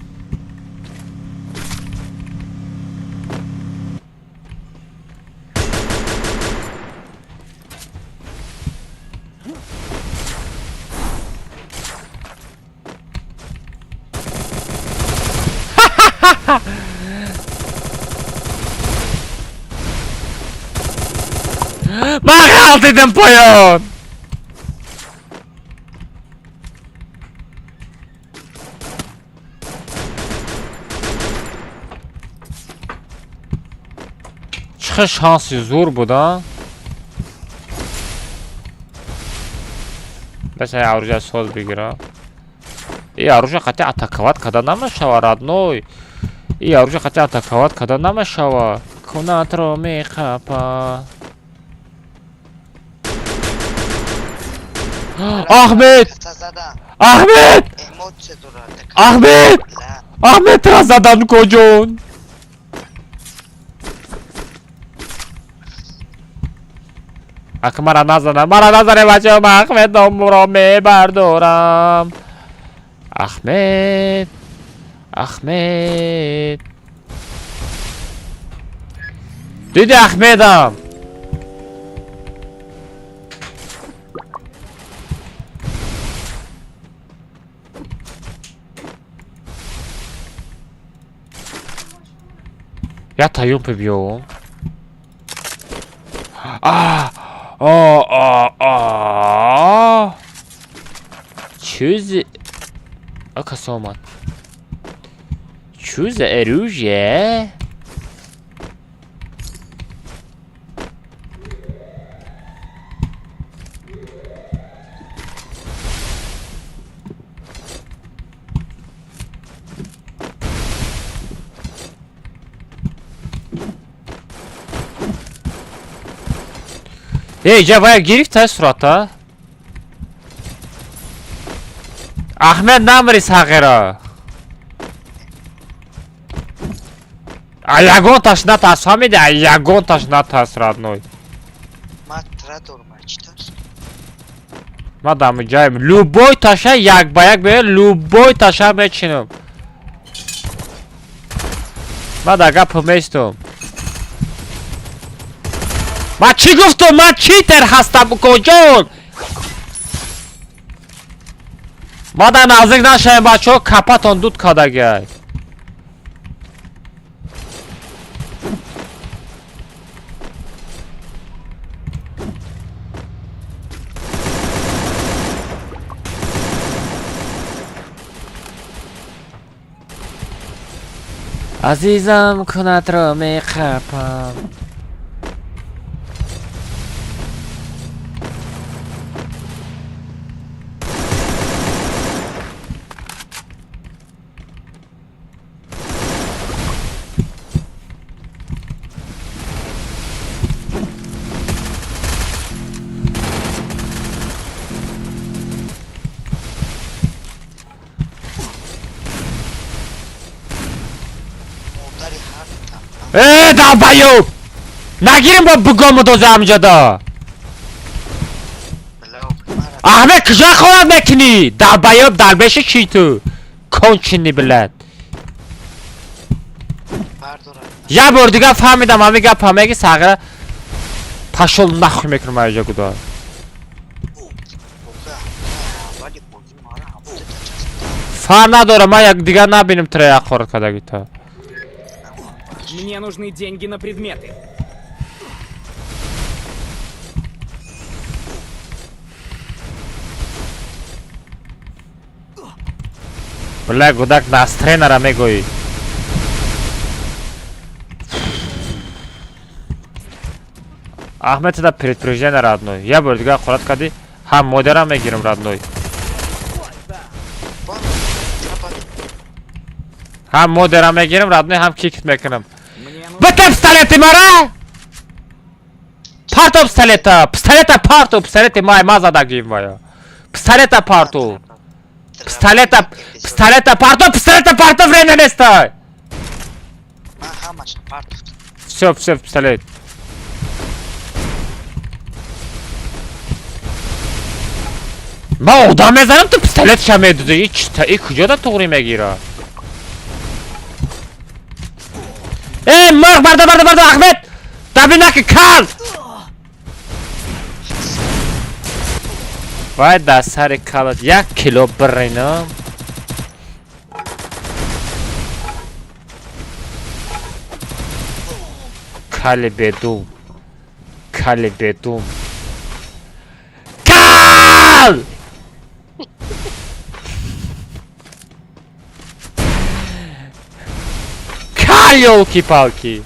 Ман ғалтидим поён. Чӣ хел шанси зур буд, а? Баса оружие соз бигира. И оружие қати атаковать карда намешава, родной. И оружие қати атаковать карда намешава. Кунатро меқапа. Ахмед! Каса задам. Ахмед! Эмоция дорад. Ахмед! Ла. Ахмед тра задан куҷон? Ака мара назана, мара назане бачаҳо, ман Ахмед номро мебардорам. Ахмед, Ахмед. Диди Ахмедам. Я таюм биём. А, а, а, а. Чизи. А касе омад. Чё за оружие? Эй, ҷа вая гирифта сурата? Аҳмед, намри, сағира. А ягонташ натарс, фаҳмиди? А ягонташ натарс, родной. Ма тра дорум, чӣ тарс? Ма дамиҷаем. Любой таша як ба як бе, любой таша мечинам. Ма да гапо местум. Ма чӣ гуфтум? Ма читер ҳастам, укоҷон! Ма да наздик нашавем, бачаҳо, капатон дуд кадагиай. Азизам, кунатро меқапам. Модари ҳар Э, долбоёб! Нагирим бо бугому доза ҳамҷода. Аҳмед, куҷо хонат мекунӣ? Долбоёб, дарбеши чӣ ту? Конченый, блядь. Бардорам. Як бор дигар фаҳмидам ҳамин гапа меги, сағира, пошёл нахуй мекунам аҷа гуда. Аввали бозӣ мара ҳамуда часпида. Фар надорам, ман як дигар набинем тра як қорат кадаги та. Мне нужны деньги на предметы. Бля, гудак, настренара мегӯӣ. Аҳмед, да предупреждение, родной. Як бор дигар қорат кардӣ, ҳам модарам мегирам, родной. Ҳам модарам мегирам, родной, ҳам кикт мекунам. Мне нужны... Бите пистолети мара! Парто пистолета! Пистолета парто! Пистолети май ма задагим вая. Пистолета парто! Пистолета, пистолета парто, пистолета парто, время нестай! Ман ҳамаша партофтам. Всё, всё, пистолет. Ман одам мезанам, ту пистолетша медуди. И чита, и куҷода туғри мегира? Э, мурғ, барда, барда, барда, Аҳмед! Даби наки, кал! Вай дар сари калат як кило биринам. Кали бедум. Кали бедум. Кал! Кал, ёлки-палки!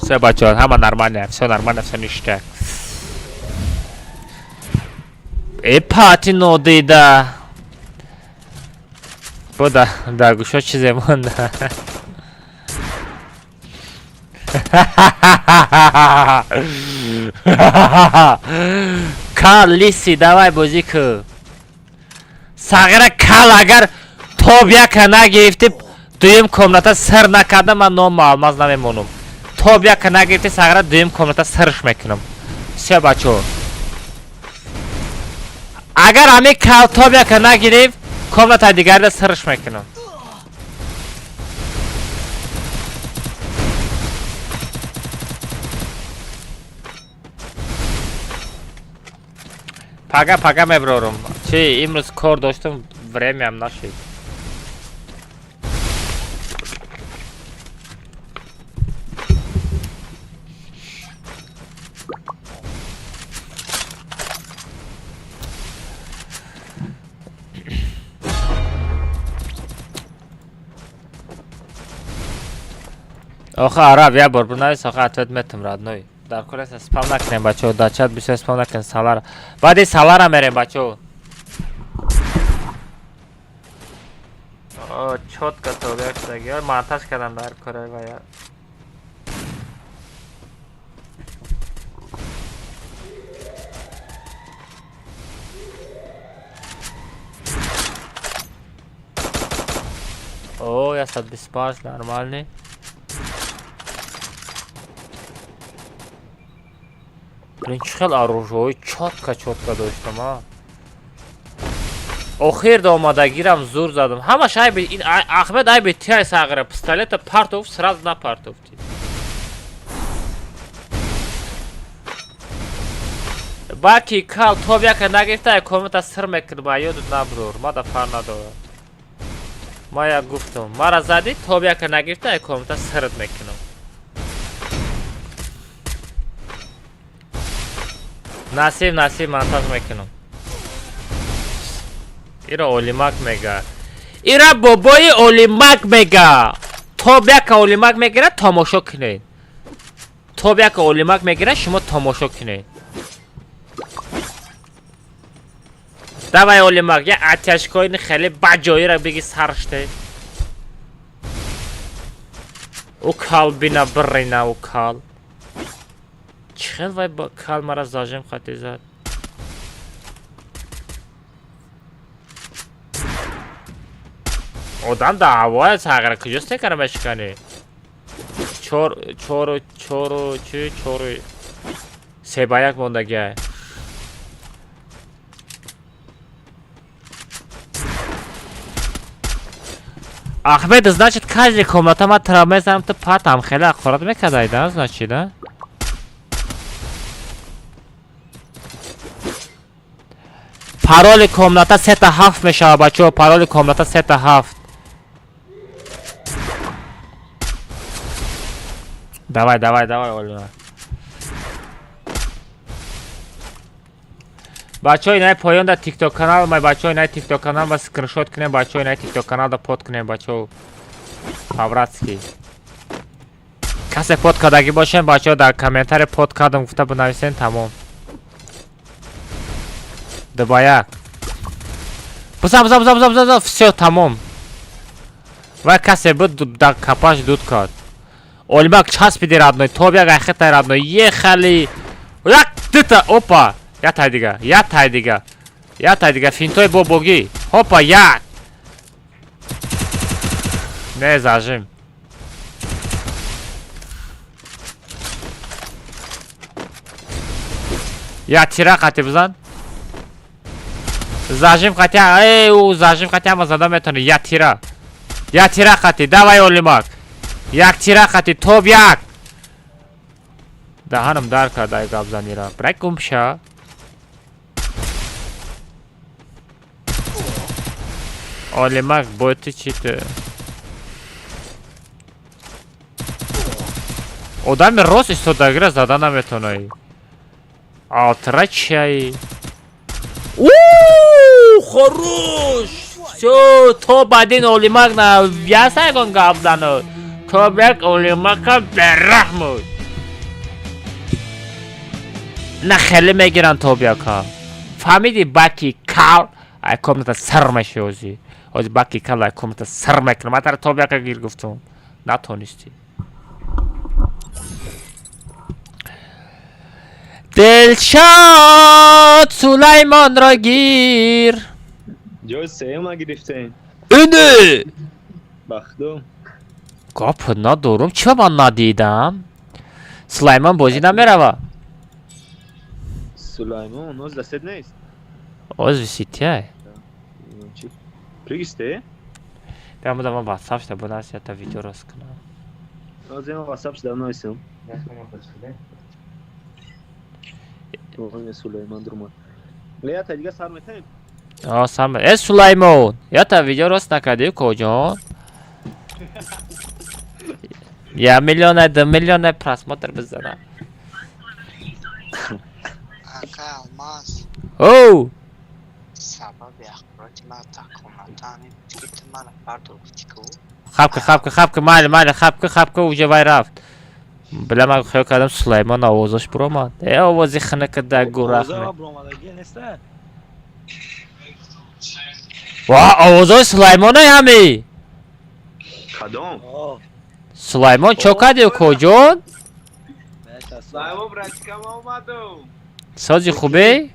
Всё, бачаҳо, ҳама нормально, всё нормально, всё ништяк. Э, пати нодида. Бо дар гӯшо чизе монда. Кал, лиси, давай бозӣ кӯ. Сағира, кал, агар тоб яка нагирифтӣ, дуюм комната сир накарда, ман ному алмаз намемонам. Тоб яка нагирифтӣ, сағира, дуюм комната сирш мекунам. Всё, бачаҳо. Агар ҳамин кал тоб яка нагирифт, комната дигарда сирш мекунам. Пага пага меброрум. Чи имрӯз кор доштам, времяам нашид. Охо араб як бор бинавис, охо ответ метам родной. Дар кор аст спам накунем бачаҳо, дар чат бисёр спам накунем салара. Баъди салара мерем бачаҳо. О, чётко тобеъ шудаги. Монтаж кардам дар кораи вая. О, 125 нормальный. Блин, чӣ хел оружиҳои чётко чётко доштам, а? Охир да омадагирам зур задам. Ҳамаш айби ин Ахмед айби тиай сағира пистолета партов сразу напартовти. Баки кал тоб яка нагирифта, комната сир мекунад, ба ёдут набрур. Ма да фар надорам. Ма як гуфтам, мара задӣ тоб яка нагирифта, комната сирт мекунам. Насиб, насиб монтаж мекунам. Ира Олимак мега. Ира бобои Олимак мега. Тоб яка Олимак мегирад, тамошо кунед. Тоб яка Олимак мегирад, шумо тамошо кунед. Давай Олимак, я оттяжкои хеле баҷоиро биги сарште. Ӯ кал бина бирина ӯ кал. Чӣ хел вай кал мара зажим хати зад. Одам дар ҳавоя сағира куҷо стекара мешиканӣ? Чор, чору, чору, чи, чору, се ба як мондагиай. Ахмед, значит, каждый комната ма тра мезанам, ту патам хеле аққорат мекардай, да, значит, да? Пароли комната 3-7 мешава, бачаҳо, пароли комната 3-7. Давай, давай, давай, Олина. Бачаҳо, инаи поён дар TikTok канал, май бачаҳо, инаи TikTok канал ба скриншот кунем, бачаҳо, инаи TikTok канал да под кунем, бачаҳо. По-братски. Касе под кардагӣ бошем, бачаҳо, дар комментарий под кардам гуфта бинависен, тамом. 2-1. Бузан, бузан, бузан, бузан, бузан, всё, тамом. Вай касе буд дар капаш дуд кард. Олимак часпиди родной, тоб як айхетай родной, ехали. Як дута, опа. Я тай дига, я тай дига. Я тай дига, финтой бобогӣ. Хопа, як. Не зажим. Я тира қати бизан. Зажим қати, эй, у зажим қати ама зада метавонӣ. Я тира. Я тира қати, давай Олимак. Як тира қати, тоб як. Даҳанам дар кард ай гапзанира. Брай гумша. Олимак, боти чи ту? Одами рост истодагира зада наметавонӣ. Алтра чай. Ууу, хорош! Всё, топ один Олимак на ясайгон гапзану. Топ як Олимака бераҳмуд. На хеле мегиранд топ яка. Фаҳмиди баки кал ай комната сар меши ҳозир. Ҳозир баки кал ай комната сар мекунам. Ман тара топ яка гир гуфтум. Натонистӣ. Дилшод Сулаймонро гир. Ҷои сеюма гирифтем. Ине! Бахдум. Гап надорум. Чӣ ман надидам? Сулаймон бозӣ намерава. Сулаймон оз дастет нест. Оз виситяй. Чӣ? Пригисте? Бя мудам ман WhatsApp шда бунас ята видео рост кунам. Оз ема WhatsApp шда нависам. Оғои Сулаймон дурмад. Леята дига сар метаем? А, сар Э, Сулаймон, ята видео рост накардӣ коҷон? Я миллиона, 2 миллиона просмотр бизанам. Ака Алмаз, Оу! сабаби ахбороти ман дар комната Хапка, хапка, хапка, майли, майли, хапка, хапка, уже вай рафт. Била, ман хиёл кардам, Сулаймон овозаш буромад. Э, овози хинака да гурах. Ва, овозои Сулаймонай ҳами. Кадом? Сулаймон, чо кардӣ, укоҷон? Сулаймон, братикам, омадам. Сози хубе?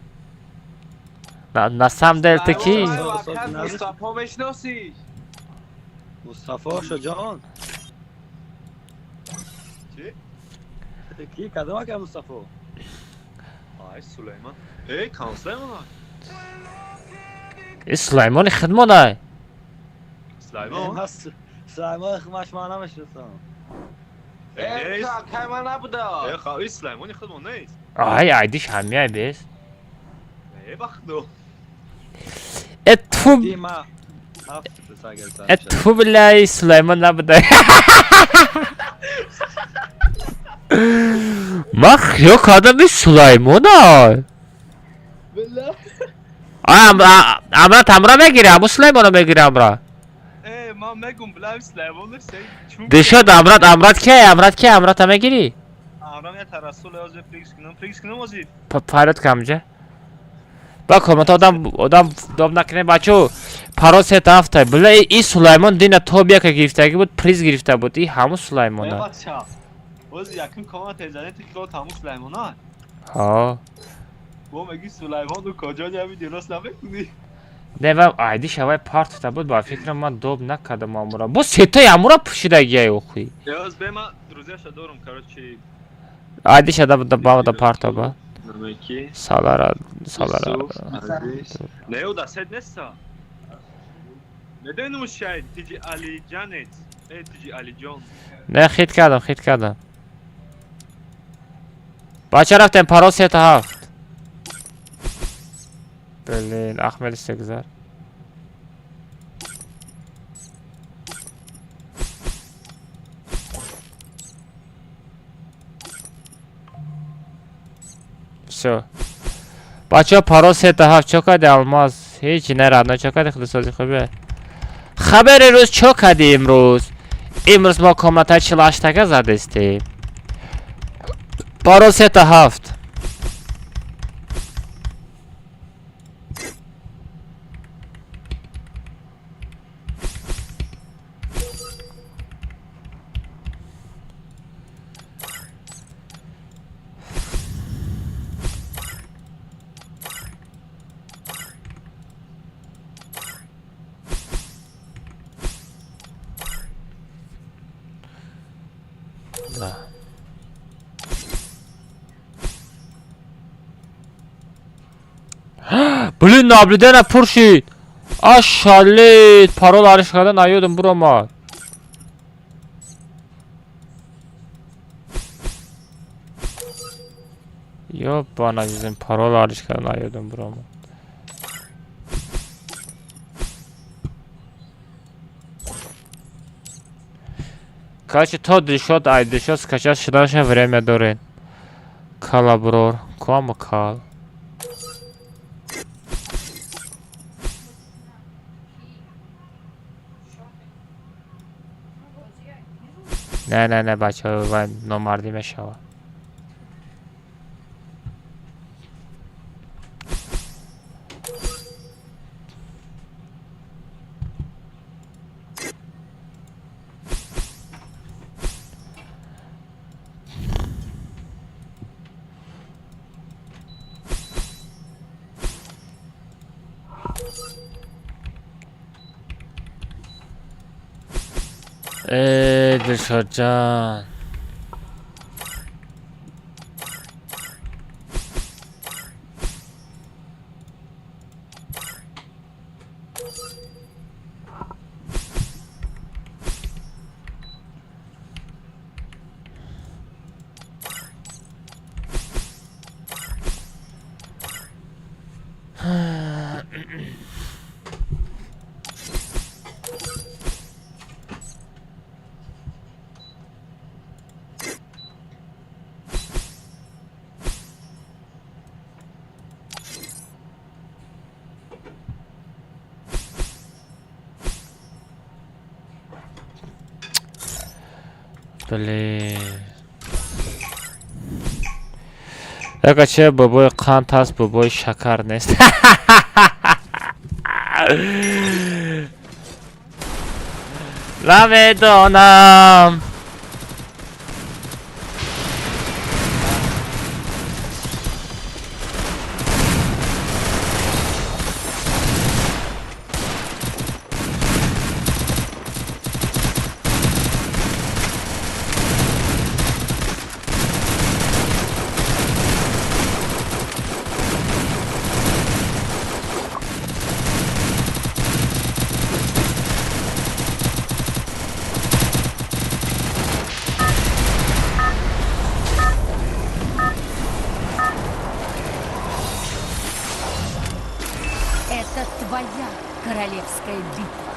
На самом деле ты ки? Мустафо мешиносиш? Мустафо Шоҷон. Чӣ? Ки, кадом ака Мустафо? Ай, Сулаймон. Эй, кам Сулаймон? И Сулаймони хидмонай. Сулаймон? Сулаймон хидмаш ман намешиносам. Эй, кай ман набуда. Э, ха, и Сулаймони хидмон нест. Ай, айдиш ҳамияй бес. Э, бахто. Э, тфу. Э, тфу, бля, Сулаймон набуда. Ман хиёл кардам, и Сулаймонай. Амра тамра мегири, аму Сулаймоно мегири, амра. Э, ман мегум, бля, Сулаймон нест. Дишод, амрат, амрат ки, амрат ки, амрата мегири? Амрам я тарасул ози фикс кунам, фикс кунам ози. Парод камҷа. Ба коммент одам одам доб накунем, бачо. Парод сет ҳафта. Бля, и Сулаймон дина то бияка гирифтаги буд, приз гирифта буд. И ҳаму Сулаймона. Бача. Ози якум коммент зане ти ки ҳаму Сулаймона. Ҳа. Бо меги Сулаймон куҷо ҷави дуруст намекунӣ. Не, ва айди шавай партта буд, ба фикрам ман доб накардам амура. Бо сетаи амура пӯшидагиай охи. Ёз бе, ма друзьяша дорум, короче. Айди шада ба да парта ба. Намеки. Салара, салара. Не, уда сед неста. Медонум шайд тиҷи Алиҷанец. Э, тиҷи Алиҷон. Не, хит кардам, хит кардам. Бача, рафтем, парол сета ҳафт. Блин, Ахмед истегзар. Всё. Бачаҳо, парол сета ҳафт. Чо карди, Алмаз? Ҳеҷ не, радно, чо карди, худосозӣ хубе? Хабари рӯз, чо кардӣ имрӯз? Имрӯз мо комнатаи 48-тага задестем. Парол сета ҳафт. Да. Блин, наблюдение пур шид. Ашалит, парол ариш карда наёдам буромад. Ёбан азизем, парол ариш карда наёдам буромад. Короче, то Дилшод, ай Дилшод скачать шуданаша время доред. Калаброр, куама кал. Не, не, не, бачаҳо, вай номардӣ мешавад. Э, Дилшодҷон. Блин. Якаче бобои қанд ҳаст, бобои шакар нест. Намедонам. Это твоя королевская битва.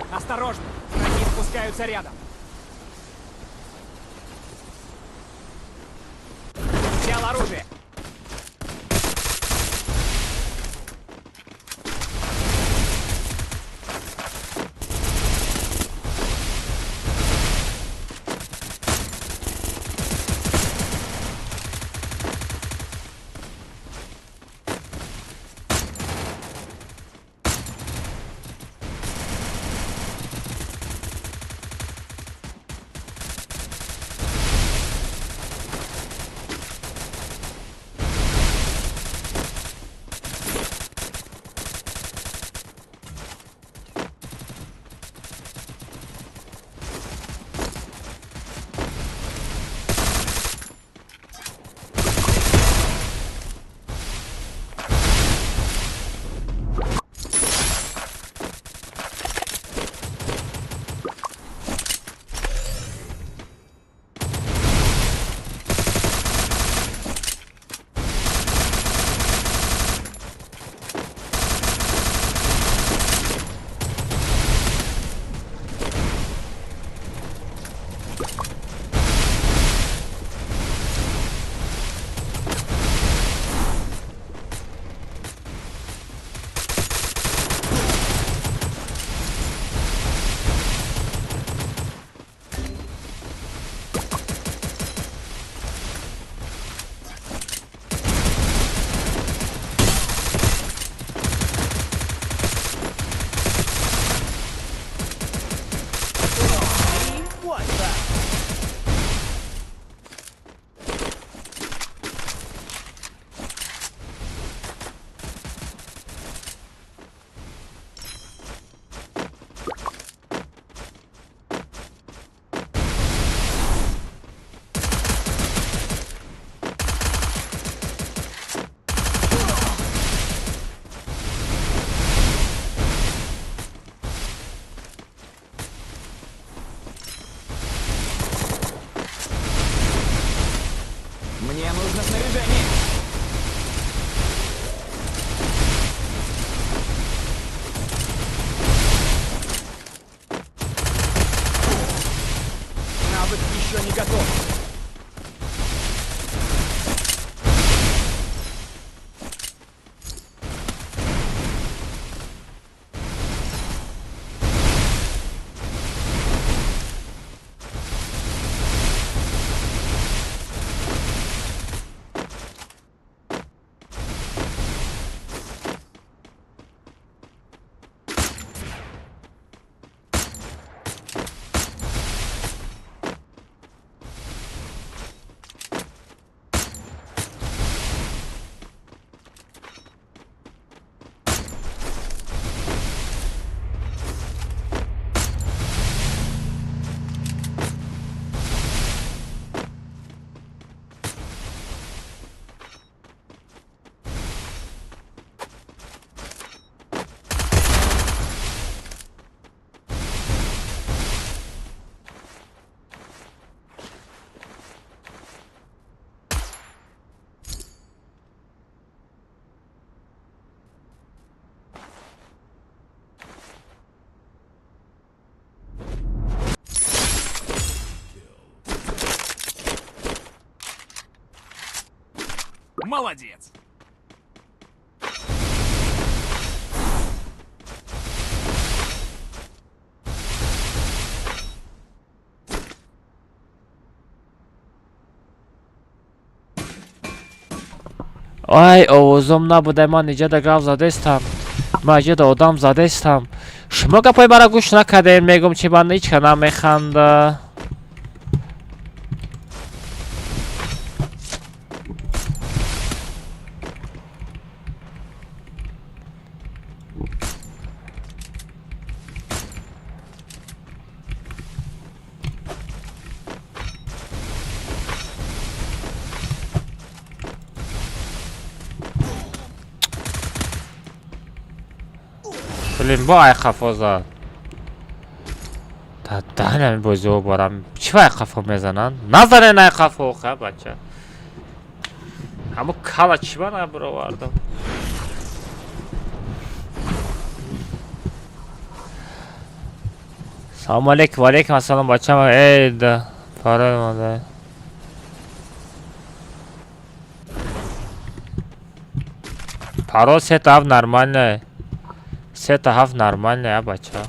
Осторожно! Враги спускаются рядом. Взял оружие. Молодец. Ай, овозом набудай, ман иҷада гап задестам. Ман иҷада одам задестам. Шумо гапҳои маро гӯш накардем, мегум чи ман ҳеч ка намеханда. Блин, бо ай қафо зад. Та даҳнами бозиҳо борам. Чӣ ай қафо мезананд? Назанен ай қафо, ха бача. Ҳамо кала чӣ ба набаровардам? Салому алейкум, ва алейкум ассалом бачам. Эй, да, парол монда. Парол сета ҳафт нормальная. Сета ҳафт нормальная, бача.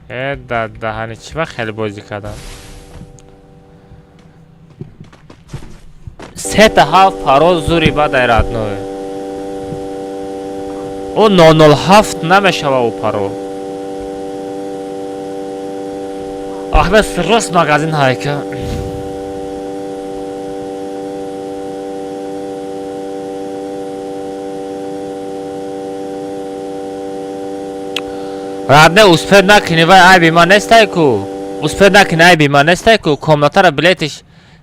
Э, да, даҳани чӣ ба хеле бозӣ кардам? Сета ҳафт парол зури бадай родной. О 007 намешава ӯ парол. Ахмед рост магазин ҳайка. Радне успед накунӣ, вай айби ман нестай ку. Успед накунӣ, айби ман нестай ку. Комнатара билетиш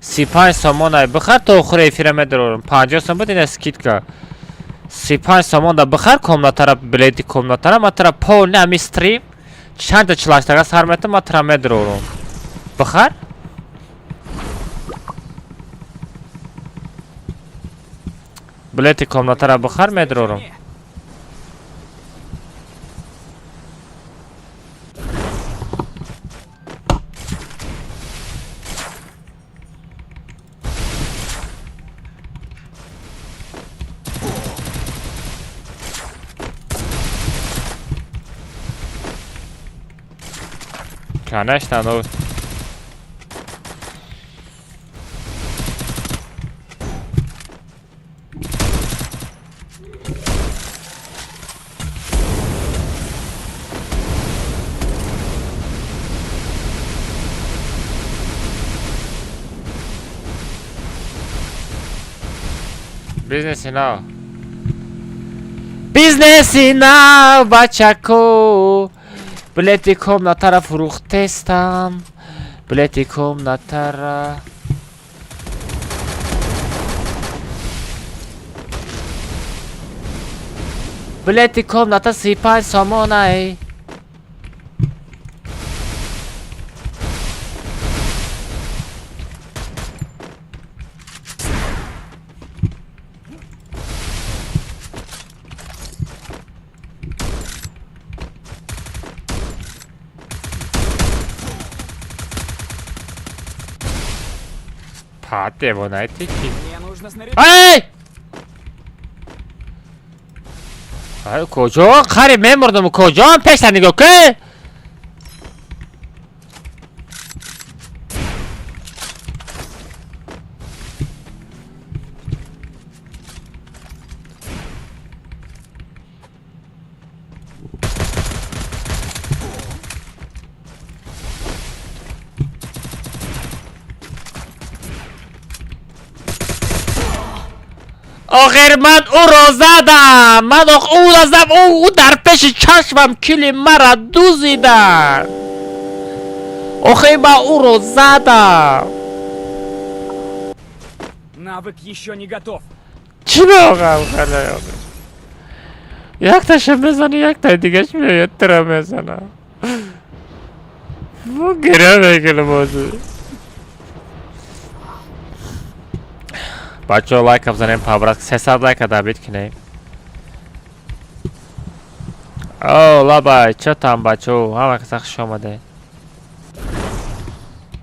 35 сомон ай бихар то охири эфира медорам. 50 сом буд ина скидка. 35 сомон да бихар комнатара билети комнатара ма тара полни ами стрим чанда 48 тага сар метам ма тара медорам. Бихар? Билети комнатара бихар медорам. Конечно, ну. Бизнеси нав. Бизнеси нав, бачако. Билети комнатара фурӯхтестам. Билети комнатара. Билети комната 35 сомонай. Девонай ти ки? Мне нужно снаряжение. Ай! Ай, куҷо? Қариб мемурдам, куҷо? Пеша нигоҳ кун. Охир ман ӯро задам. Ман ӯро задам. Ӯ дар пеши чашмам кили мара дузиданд. Охир ман ӯро задам. Навык еще не готов. Чӣ меоғам халаёқ? Якташа мезани, яктаи дигаш меояд, тура мезана. Бу гиря мекунам ҳозир. Бачаҳо лайка бизанем, пабрат 300 лайка дабит кунем. О, лабай, чё там, бачо? Ҳама каса хуш омаде.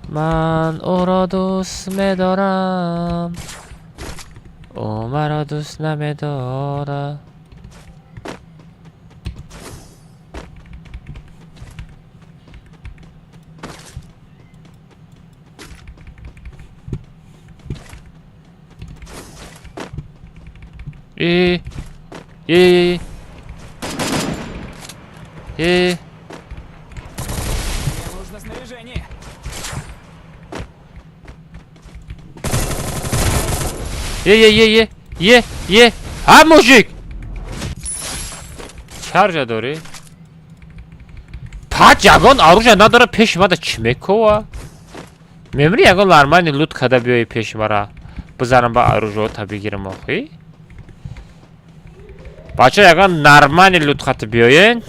Ман ӯро дӯст медорам. Ӯ маро дӯст намедорад. Е, е, е, е. Мне нужно снаряжение. Е, е, е, е, е, е. А, мужик! Чаржа дорӣ? Пач ягон оружие надора пеши мада чӣ мекова? Мемри ягон нормальный лут када биёи пеши мара. Бизанам ба оружиота бигирам охи. Бача ягон нормальный лут хата биёен.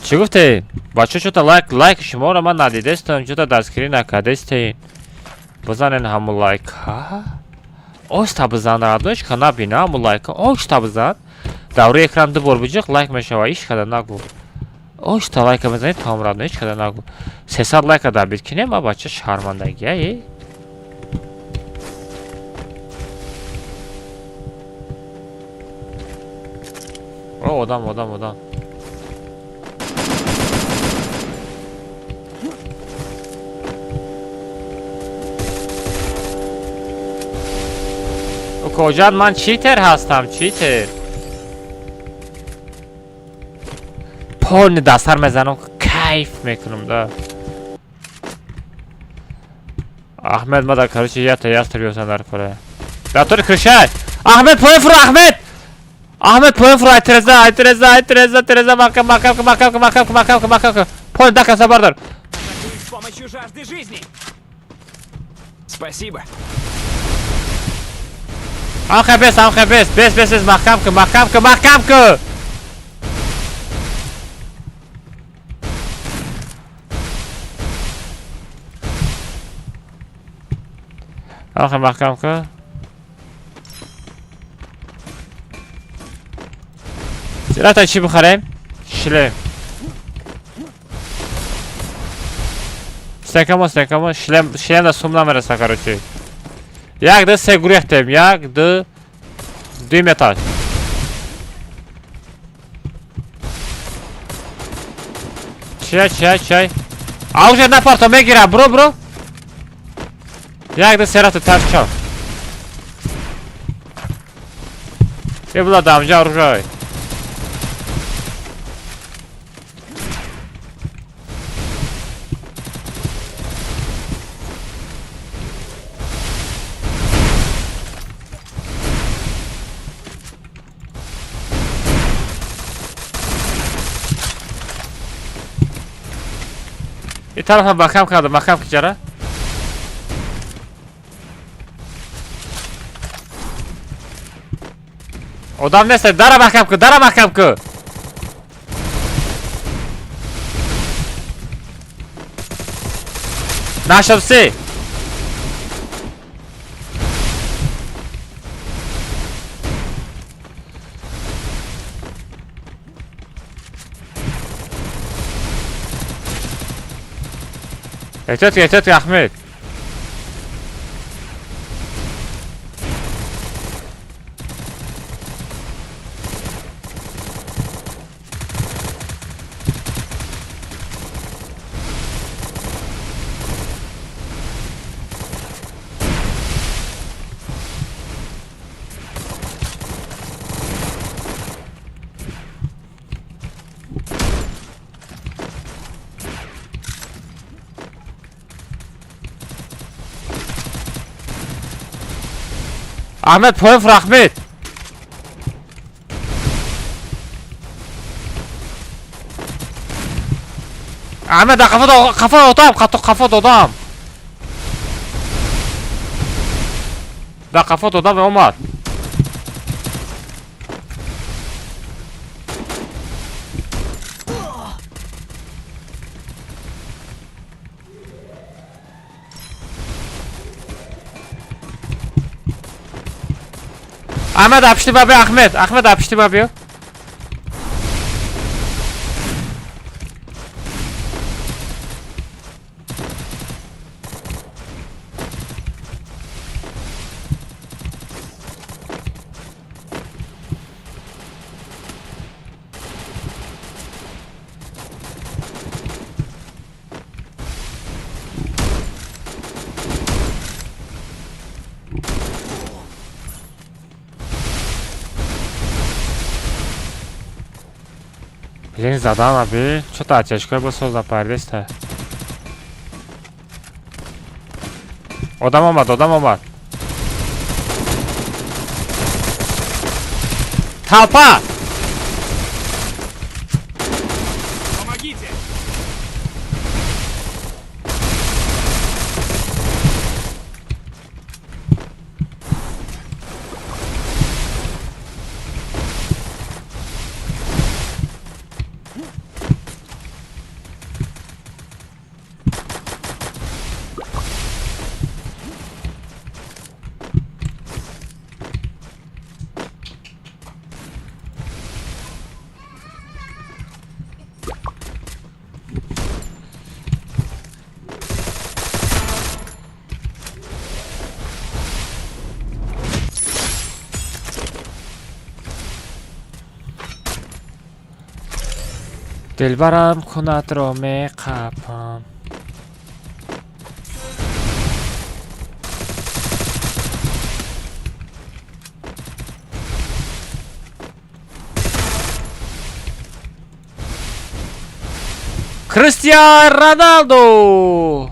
Чӣ гуфтед? Бача чӯта лайк лайк шуморо ман надидестам, чӯта дастгирӣ накардестед. Бизанен ҳамун лайка. Оста бизан радно, ҳеч ка набина ҳамун лайка. Оста бизан. Давраи экран ду бор биҷиқ лайк мешава, ҳеч када нагу. Оста лайка мезанӣ тамом радно, ҳеч када нагу. 300 лайка дабид кинем, а бача шармандагия е. О, одам, одам, одам. Коҷан ман читер ҳастам, читер. Полни дастар мезанам, кайф мекунам да. Ахмед мада короче ята ястр ёсан дар кора. Датори крышай. Ахмед поён фуро Ахмед. Ахмед поён фуро ай Тереза, ай Тереза, ай Тереза, Тереза маҳкам, маҳкам, маҳкам, маҳкам, маҳкам, маҳкам. Поён да каса бардар. Атакую с помощью жажды жизни. Спасибо. Амхе бес, амхе бес, бес, бес, бес, маҳкам ку, маҳкам ку, маҳкам ку. Амхе маҳкам ку. Рафтан чӣ бихарем? Шлем. Стекамо, стекамо, шлем, шлем да сум намереса, короче. Як, ду, се гурехтем. Як, ду, ду метр. Чай, чай, чай. А уже на парто мегира, бро, бро. Як, ду, се рафта тарча. Е, бла, дамжа оружие. И тарафа маҳкам кардам, маҳкам ки чара? Одам нест, дара маҳкам ку, дара маҳкам ку. Нашав се. Эҳтиёт, эҳтиёт, Ахмед. Ахмед поён фур Ахмед. Ахмед да қафо қафо одам, қафо додам. Да қафо додам омад. Аҳмад, апшти ба биё, Аҳмед, Аҳмед, апшти ба биё. Блин, задан аби. Чо-то оттяжкой бо соз запардеста. Одам омад, одам омад. Толпа! Помогите! Дилбарам хунатро меқапам. Кристиан Роналду!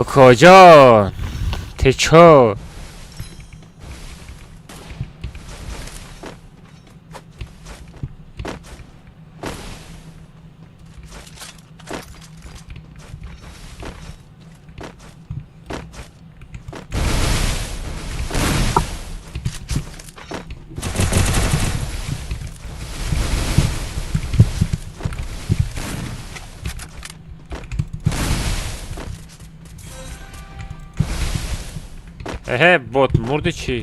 Укоҷон, ты чё? Эҳе, бот мурди чӣ?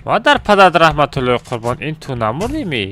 Модар падарат раҳматуллои қурбон, ин ту намурдимӣ?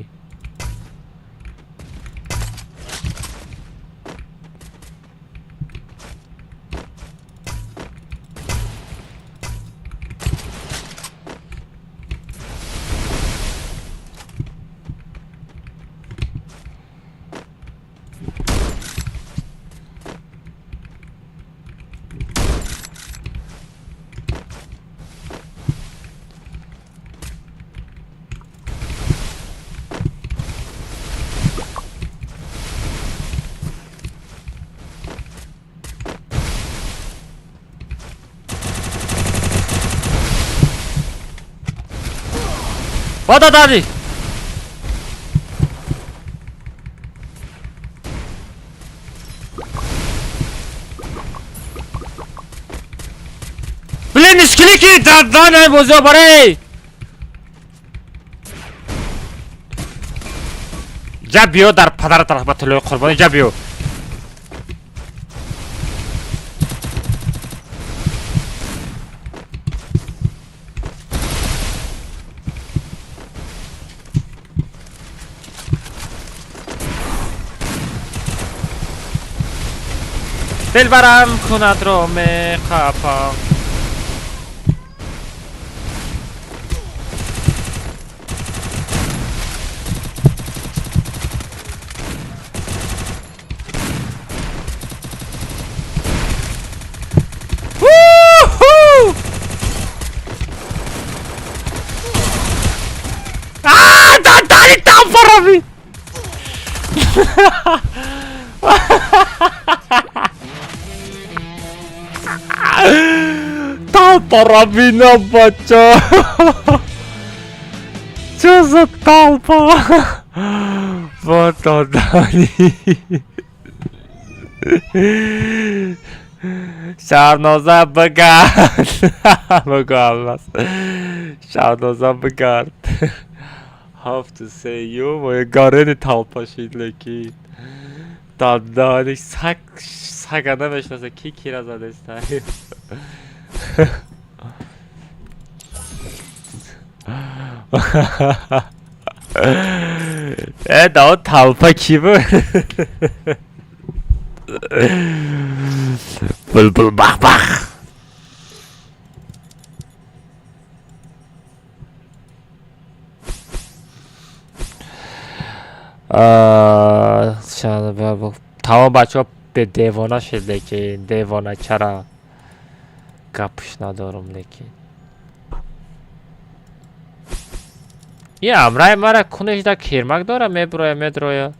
Бада дади! Блин, мискилики дадан бозиё барей! Ҷа биё дар падарат раҳматуллои қурбонӣ, ҷа биё. Дилбарам хунатро меқапам. Дадани талпарави. Толпа бина, бача. Чё за толпа? Вот он, Шаҳноза бигард. Бигӯ Алмаз. Шаҳноза бигард. Ҳафту сеюм гарени толпа шид лекин. Дадани саг сага намешинаса ки кира задеста. Э да толпа ки буд? Булбул бах бах. Тамом бачаҳо девона шид лекин девона чара гапш надорум лекин. И амраи мара кунежда кирмак дора меброя медроя.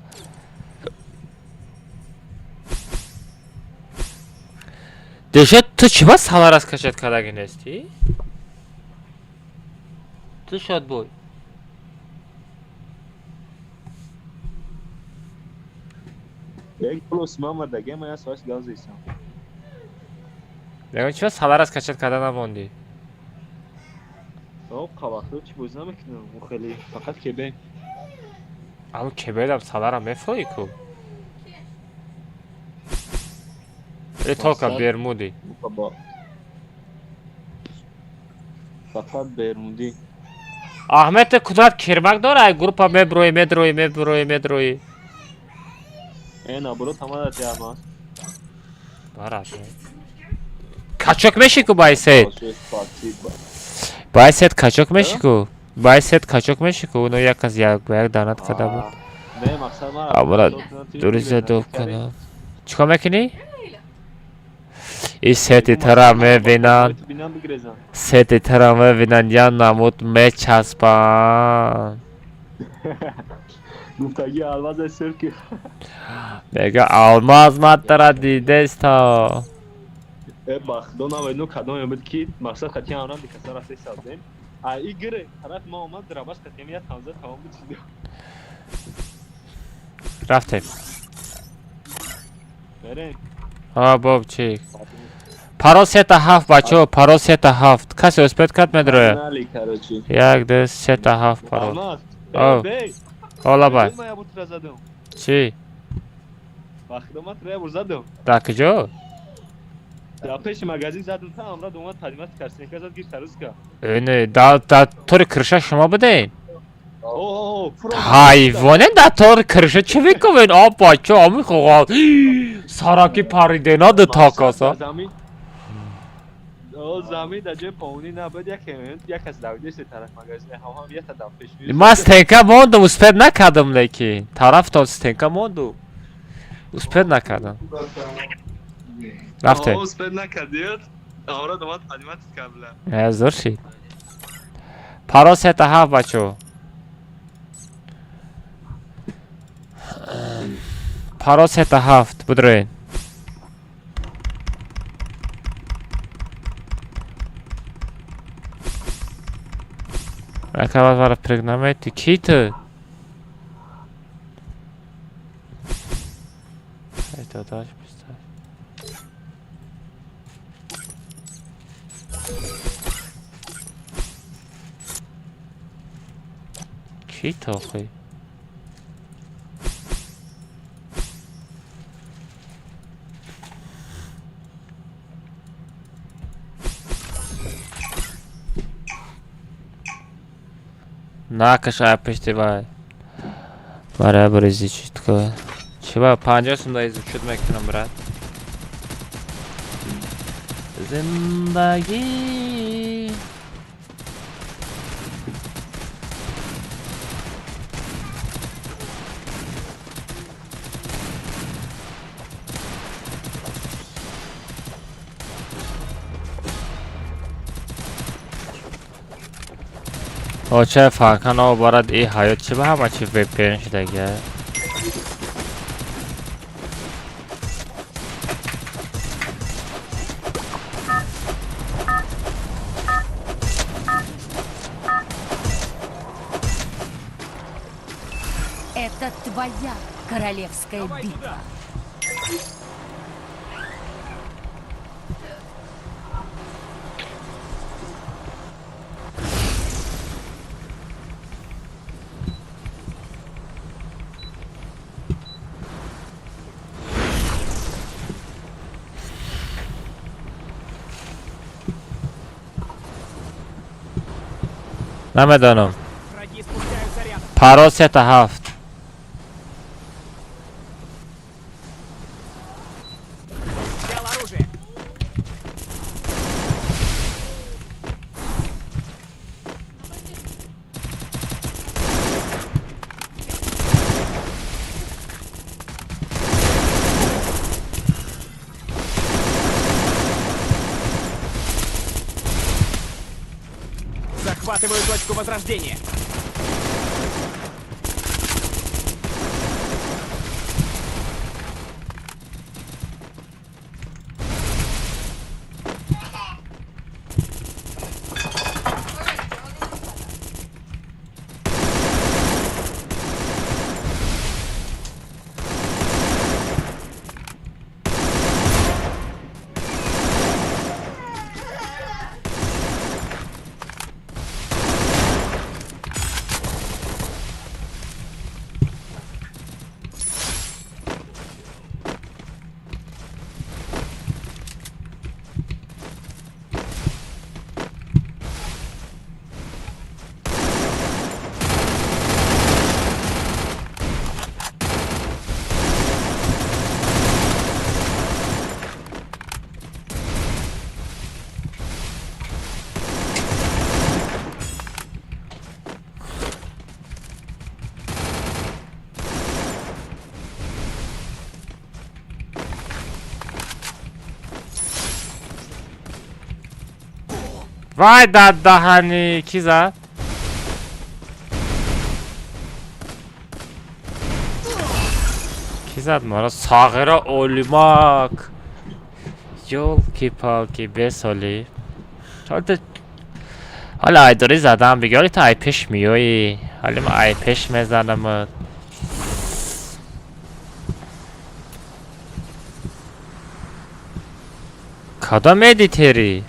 Дешет ту чӣ ба саларас кашад кардаги нестӣ? Ту шодбой. Як плюс мама даге ма я соаш газисам. Ягон чӣ ба саларас кашад карда намондӣ? О, қавақто чӣ боз намекунам, хеле фақат кебе. Ало кебедам салара мефрои ку? Э только бермуди. Фақат бермуди. Аҳмед кудрат кирмак дора, ай группа меброи медрои меброи медрои. Э наоборот ҳамада тиамас. Бараш. Качок меши ку байсет? Байсет качок меши ку? Байсет качок меши ку? Уно як аз як ба як данат карда буд. Не, мақсад мара. Абра дуриза доб кунам. Чикор мекунӣ? И сети тара мебинанд. Сети тара мебинанд, я намуд мечаспанд. Гуфтаги алмаз сирки. Мега алмаз матара дидеста. Э бахдо навайну кадом буд ки мақсад хати амрам дикаса расай сабзем. А игре тараф ма омад драбаш хати я тамза тамом буд чида. Рафтем. Берем. А боб чи? Парол 3-7 бачаҳо, парол 3-7. Касе успед кард медроя? 1 2 3 7 парол. О. Ола бай. Чӣ? Дар куҷо? Дар пеши магазин задум та амрад омад падимат карсенка зад гирифт тарузка. Э не, дар тори крыша шумо будем? Ҳайвоне дар тори крыша чӣ мекунед? О бача, ами хоҳад. Сараки паридена ду такаса. Замин дар ҷои поунӣ набуд, як кас давидест тараф магазин, ҳам як та пеш. Ман стенка мондум, успед накардам лекин. Тарафтон стенка монду. Успед накардам. Рафтем. Успед накардиёд? Амрад омад падимат кабла. Э зур шид. Парол 3-7 бачо. Парол 3-7 будроен. Акава вара пригнамети ки ту? Ай додаш бистар. Ки ту охи? Накаш ай пишти вай. Барабар изучить ко. Чиба 50 сум да изучить мекунам брат. Зиндагӣ. Оча фарқан барад и ҳаёт чи ба ҳама чи VPN шудага? Это твоя королевская Давай битва. туда. Намедонам. Враги спускаются рядом. Пароз 3-7. Взял оружие. Захватываю точку возрождения. Вай дар даҳани ки зад? Ки зад мара? Сағира олимак. Ёлки-палки бесоли. Ҳола айдорӣ задам биги, ҳоли ту ай пеш миёӣ. Ҳоли ман ай пеш мезанамат. Кадом эдитерӣ?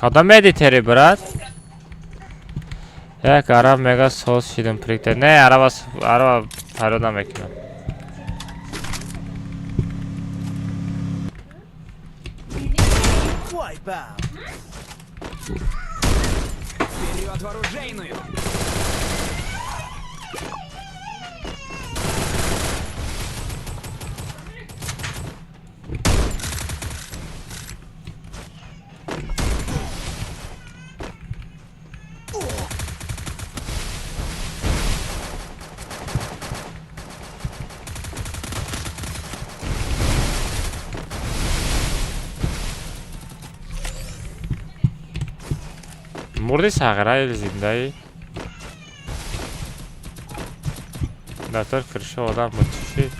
Кадом эдитери, брат? Як араб мега соз шидам прикте. Не, араба араба фарёд намекунам. Вперед в оружейную! Мурди сағира или зиндаи? Датор киршо одам буд чӣ шид?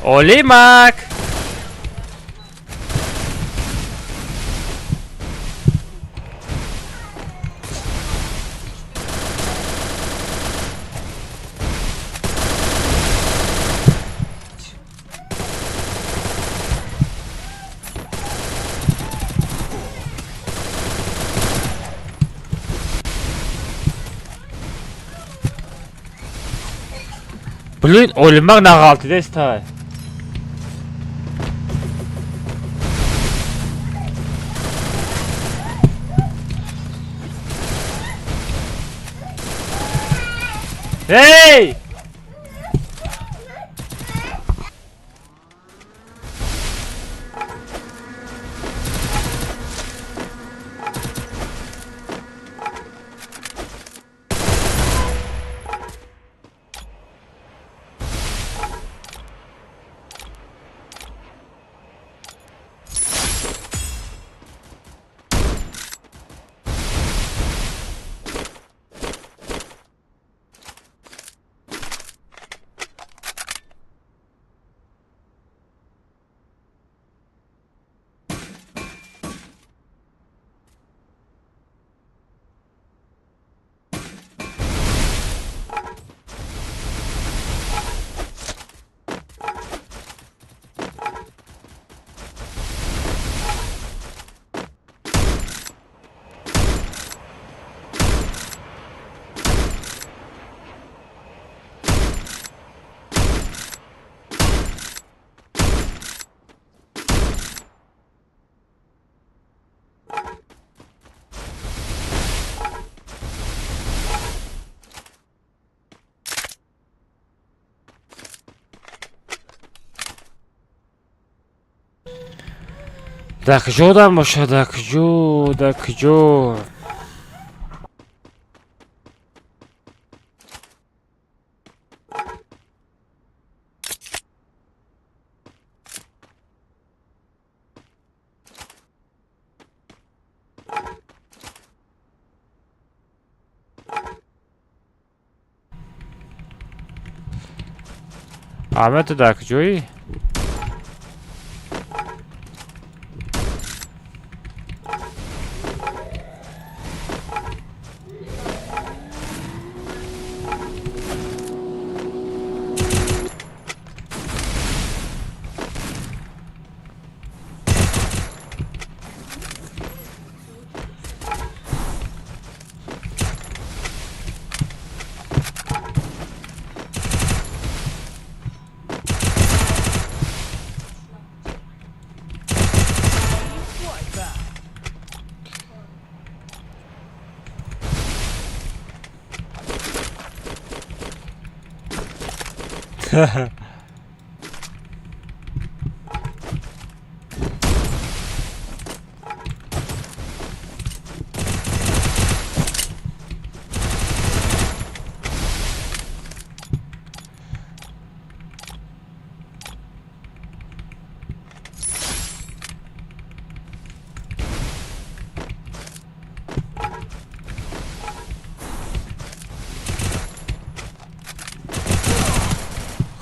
Олимак! Блин, Олимак нағалтидестай. Эй! Дар куҷо одам бошад? Дар куҷо? Дар куҷо? Аҳмед, ту дар куҷоӣ?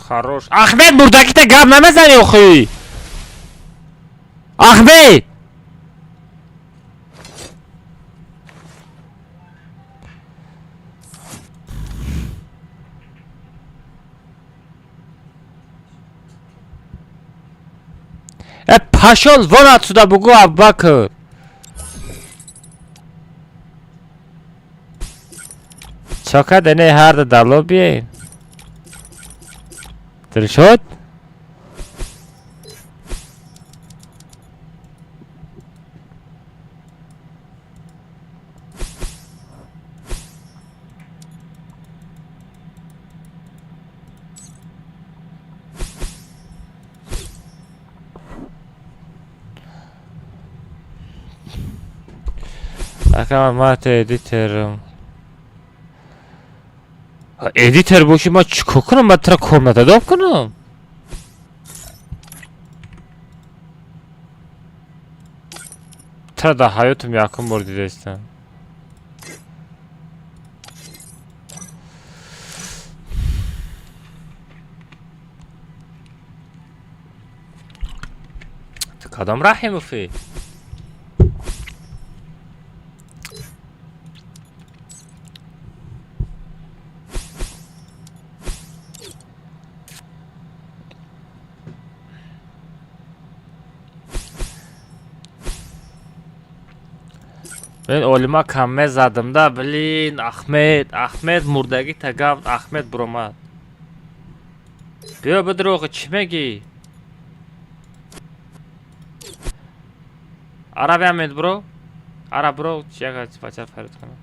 Хорош. Ахмед, мурдакита гап намезанӣ охи? Ахмед! Э, пошёл вон отсюда, бугу Абубакр. Чо каде не ҳарда дало биен? Дилшод? Акама мата эдиторам. Эдитор боши, ма чӣ кор кунам? Ма тура комната доб кунам? Тура дар ҳаётам якум бор дидаистам. Кадом Раҳимовӣ? Мен олима кам мезадам да, блин, Ахмед, Ахмед мурдагӣ тагав, Ахмед буромад. Биё бидроғи, чӣ мегӣ? Араб Ахмед бро? Араб бро, як бача фарид кунам.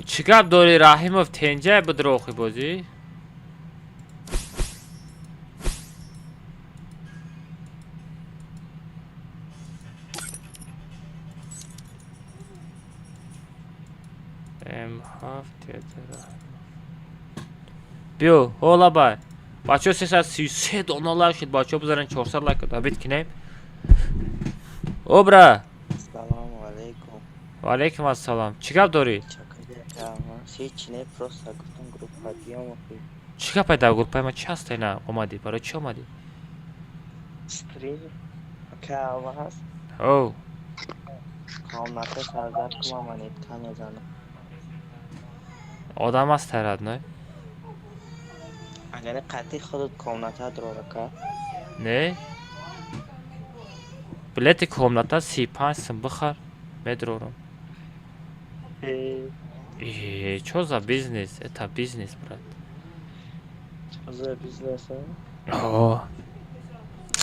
Чӣ гап дорӣ, Раҳимов, тенҷа бидроғи бозӣ? Биё, ҳола бай. Бачаҳо 333 дона лайк шуд, бачаҳо бизанед 400 лайк добит кинем. Обра. Салому алейкум. Ва алейкум ассалом. Чӣ гап дорӣ? Ҳеҷ не, просто гуфтам группа биём. Чӣ гапай дар группаи ма чӣ ҳастай на омадӣ? Барои чӣ омадӣ? Стрим кава ҳаст. О. Комната сардар кунам, монетка мезанам. Одам аст родной? Агар қатъи худат комната дорора ка? Не. Билети комната 35 сум бихар, медрорам. Э, чё за бизнес? Это бизнес, брат. Чё за бизнес, а? О.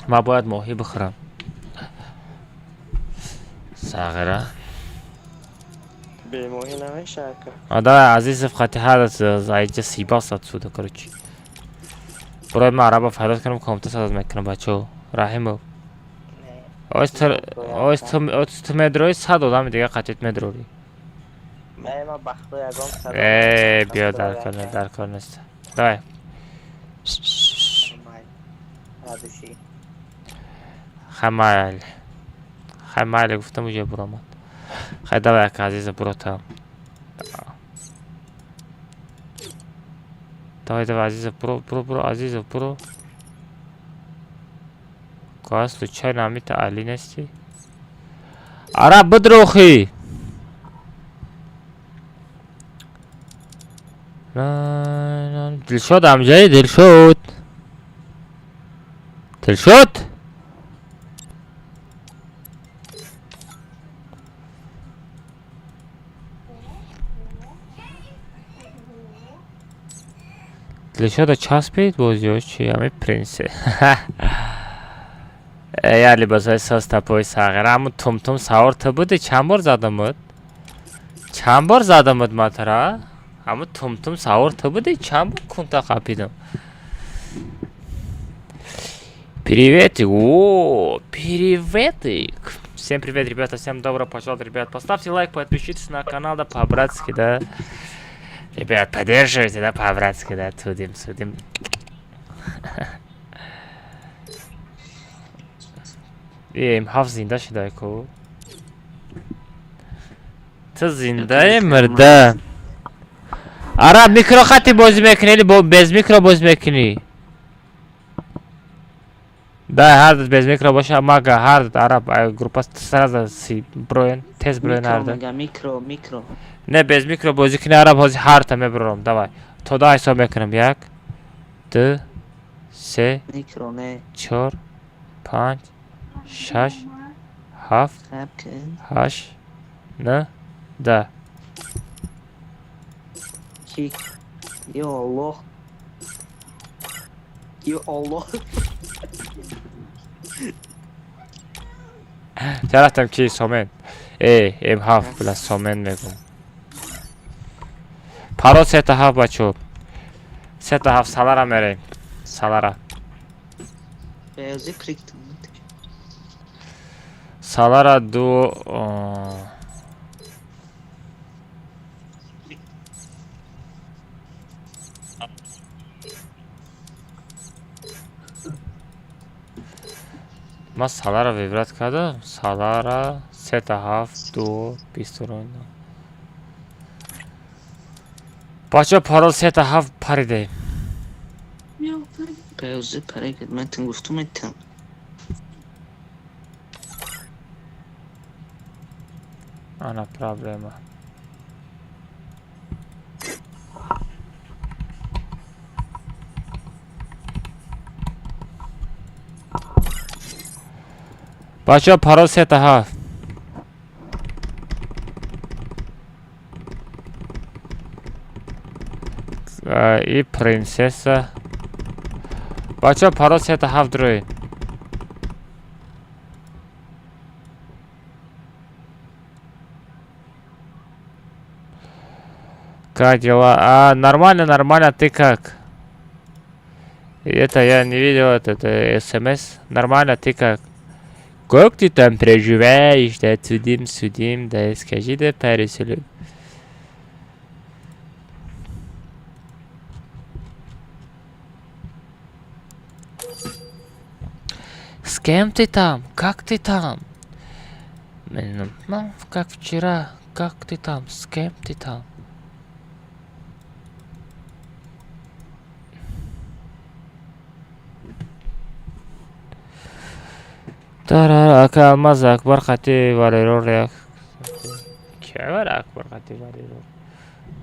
Ман бояд моҳӣ бихӯрам. Сағира. Бемоҳӣ намешавад ка. А давай, Азизов хати ҳар айҷа съебался отсюда, короче. Брои ман араба фарёд кунам, комната садат мекунам, бачаҳо. Раҳимов. Оз ту медрои, 100 одами дига қатит медрорӣ. Э, биё, дар кор не, дар кор нест. Давай. Хай майли. Хай майли гуфтам, уже буромад. Хай давай, ака Азиза, бурота. Давай, давай, Азиза, буро, буро, буро, Азиза, буро. Коа случайно амита Али нести? Араб бидрохи! Дилшод амҷаи Дилшод. Дилшод? Дилшода часпид бозиёш чи ами принсе. Я либосҳои соз тапои сағира, ҳамун тумтум савор ту буди, чанд бор задамуд? Чанд бор задамуд ман тура? Ҳамун тумтум савор ту буди, чанд бор кунта қапидам? Приветик, о, приветик. Всем привет, ребята, всем добро пожаловать, ребят. Поставьте лайк, подпишитесь на канал, да, по-братски, да. Ребят, поддерживайте, да, по-братски, да, тудим, судим. Ем, ҳафт зинда шудай ку. Ту зиндаe мирда. Араб микро хати бозӣ мекунӣ или без микро бозӣ мекунӣ? Да, ҳар без микро боша, мага ҳар араб группа сразу си броен, тез броен ҳар. Микро, микро. Не, без микро бозӣ кунӣ араб, ҳозир ҳарта мебарорам, давай. То 10 ҳисоб мекунам. 1, 2, 3, Микро не. 4, 5, 6, 7, 8, 9, 10. Ё Аллоҳ. Ё Аллоҳ. Тарафтам ки Сомен. Э, М7 била Сомен мегум. Паро сета ҳафт бачо. Сета ҳафт салара мерем. Салара. Салара ду. Ман салара вибрат кардам. Салара сета ҳафт ду бисту. Бача, парол сета ҳафт париде. Певзе парекет, ман тин гуфтум этам. Ана проблема. Бача, парол сета ҳафт. И принцесса. Бача, парол сета ҳафт рӯй. Как дела? А, нормально, нормально, ты как? Это я не видел, это смс. Нормально, ты как? Как ты там проживаешь? Да, судим, судим, да, скажи, да, пару слов. С кем ты там? Как ты там? Ну, как вчера. Как ты там? С кем ты там? Тара, ака Алмаз Акбар қати Валеро реак. Кевар Акбар қати Валеро?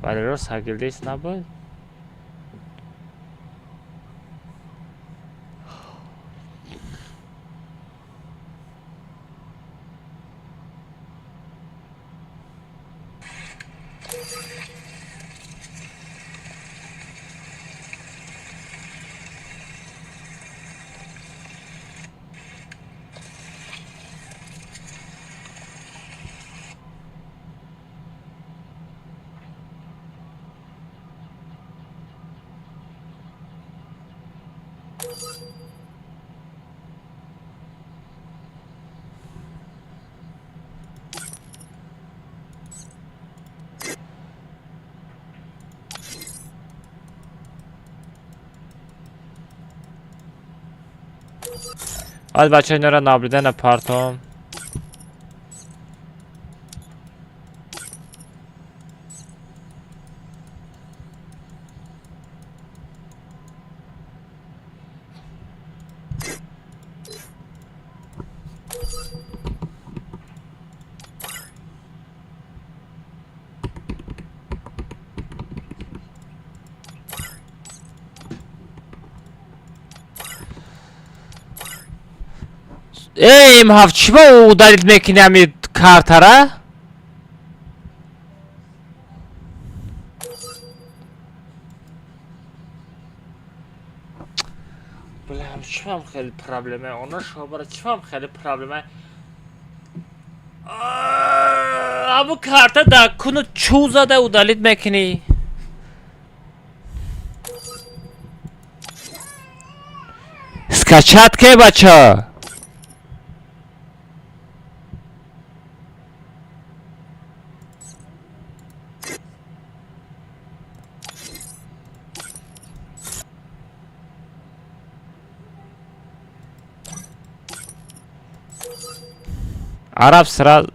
Валеро сагилдес набуд? Ҳад бача, инора наблюдена партом. Эй, МХ, чӣ ба удалить мекунӣ ҳами картара? Блям, чӣ хеле проблема? Она шобара, чӣ хеле проблема? Абу карта да куну чӯ зада удалить мекунӣ? Скачать ке, бача? Араб сразу.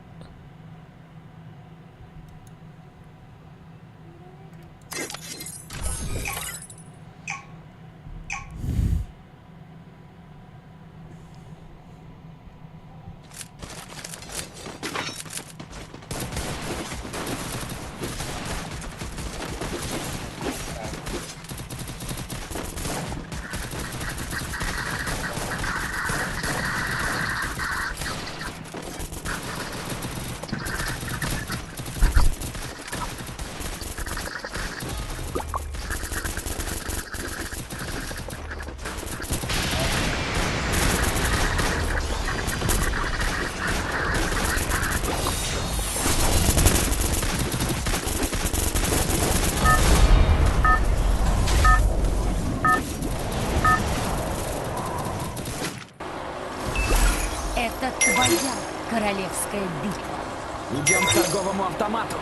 Это твоя королевская битва. Идем к торговому автомату.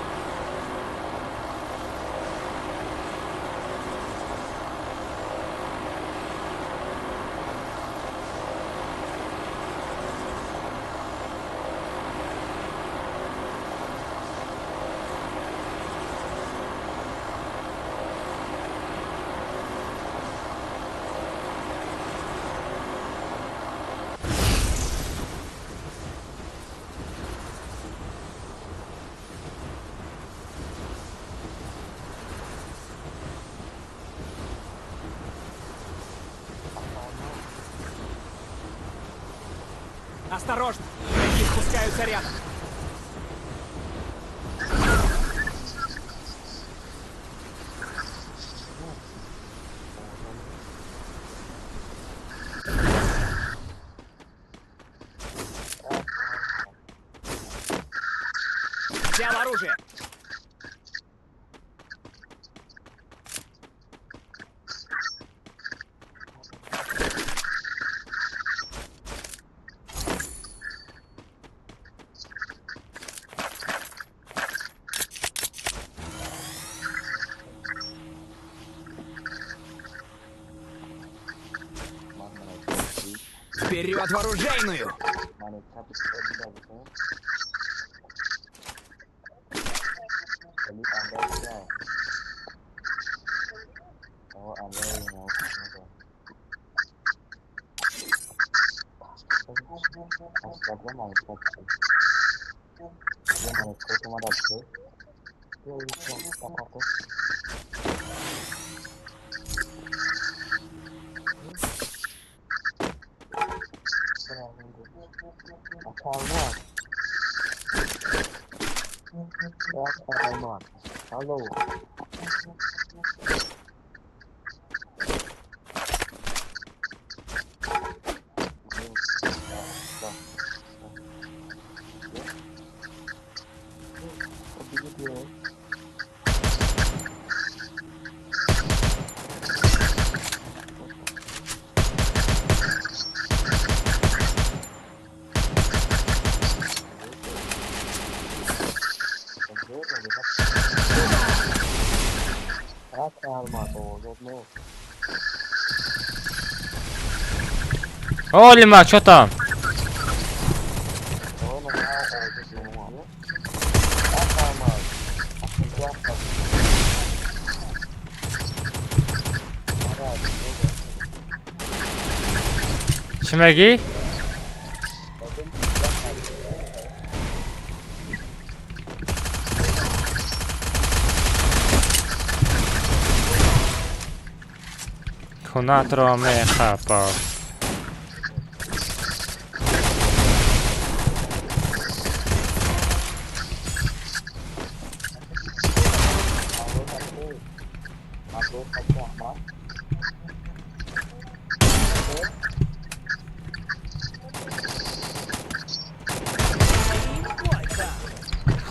Осторожно! Враги спускаются рядом. Взял оружие! Вперед в оружейную! О, Лима, чё там? Чӣ мегӣ? Хунатро мехапав.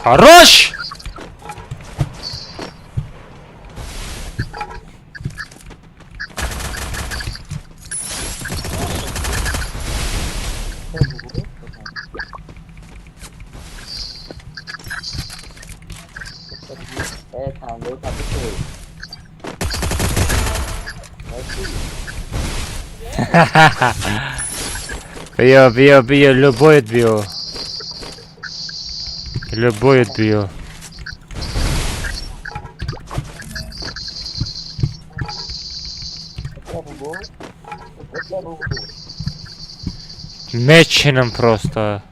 Хорош! Биё, биё, биё, любой биё. Любой биё. Меченым просто.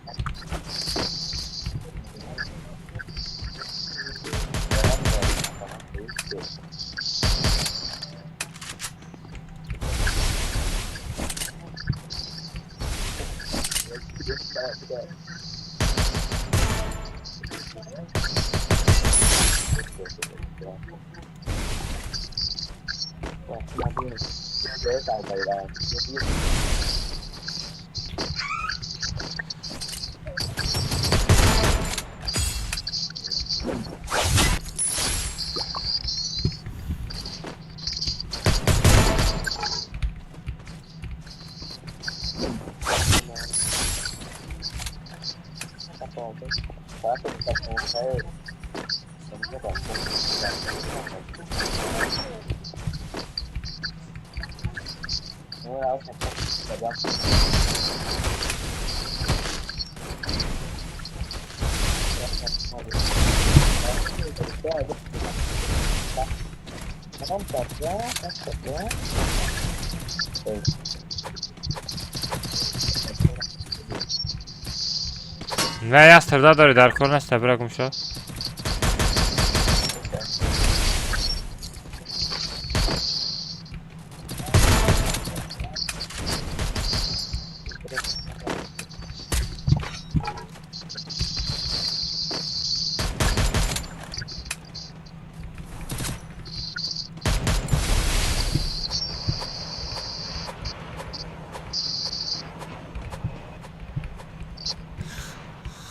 Не, я стрда дори дар кор неста, бира гум шо.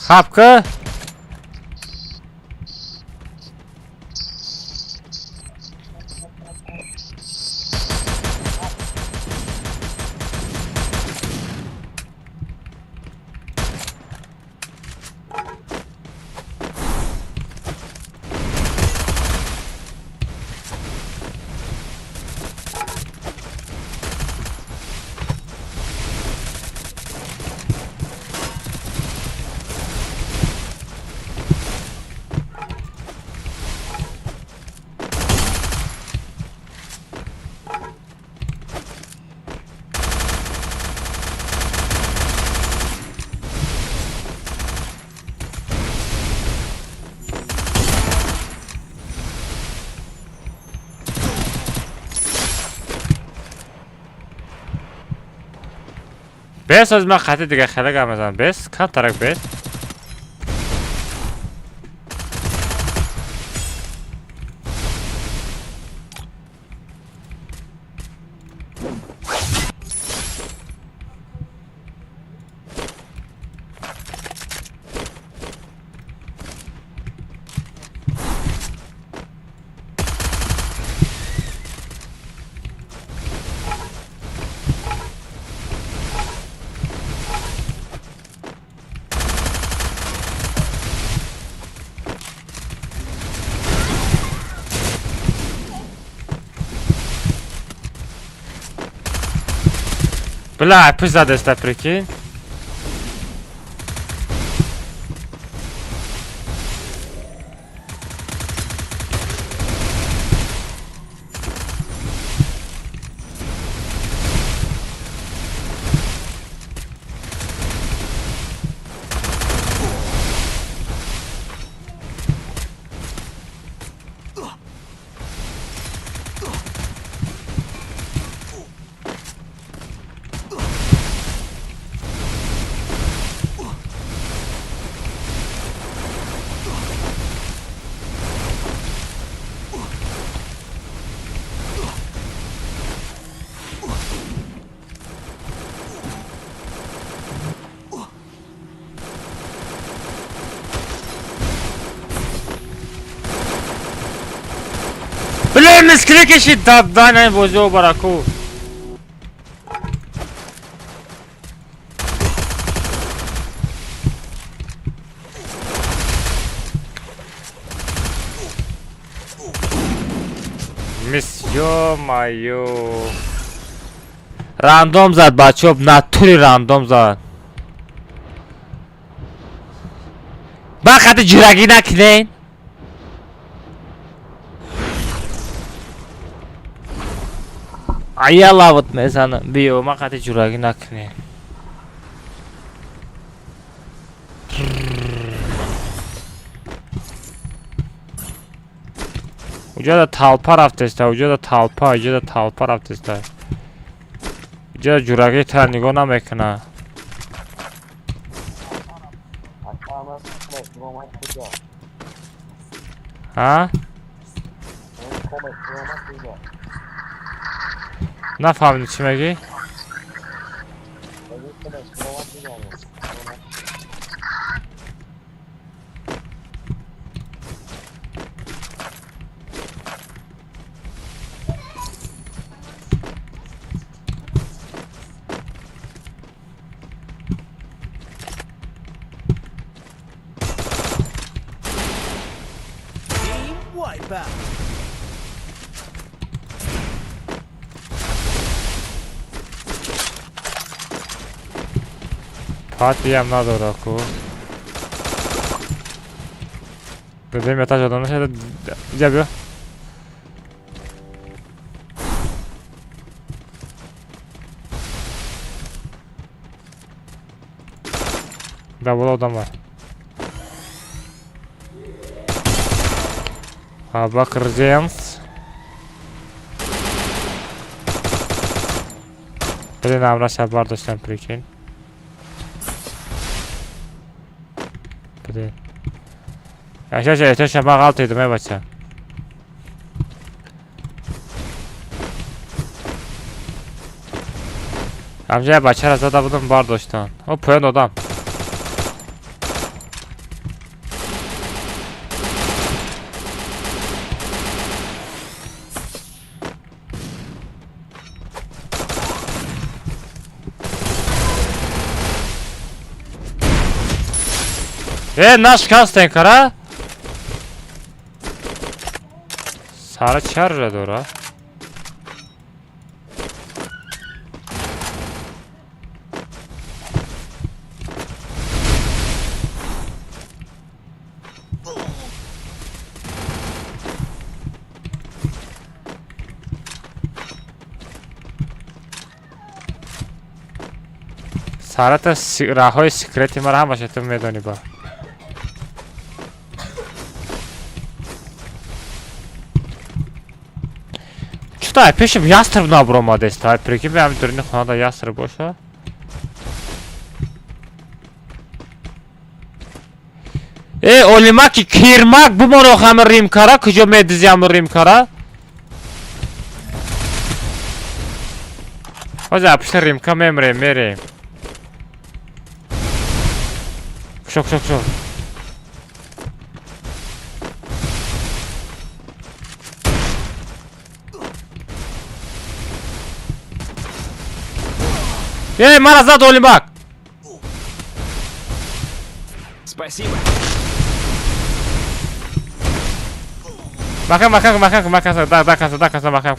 Хапка. Бес аз ман хати дига хеле гап мезанам. Бес, камтарак бес. Бля, пусть задеста, прикинь. Блин, мискри кишид дадай бозио бараку. Мис, ё-моё. Рандом зад, бачо, натури рандом зад. Ба хати ҷирагӣ накунен. Ая лавот мезанам. Биё, ман хати ҷурагӣ накунем. Уҷода талпа рафтеста, уҷода талпа, уҷода талпа рафтеста. Уҷода ҷурагӣ тара нигоҳ намекуна. Ҳа? Нафаҳмидем чӣ мегӣ? Патиям надора ку. Дадем этаж одам нашада. Иҷа биё. Да боло одам бар. Абакр Зенс. Блин, амраша бардоштам, прикинь. Блин. Яша, ман ғалтидум, эй бача. Ҳамҷа бачаро зада будам, бардоштан. О, поён одам. Нашкастен кара? Сара чарра дора? Сарата роҳҳои секрети мара ҳамаша ту медонӣ ба. Чута пешим ястреб набуромадест, ай прикинь, ҳами дурини хонада ястреб боша. Э, олимаки кирмак бумон охи ҳами римкара, куҷо медизи ҳами римкара? Ҳозир пишта римка мемрем, мерем. Кушо, кушо, кушо. Эй, мара зад, Олимак! Спасибо. Макам, макам, макам, макам, да, да, каса, да, каса, макам.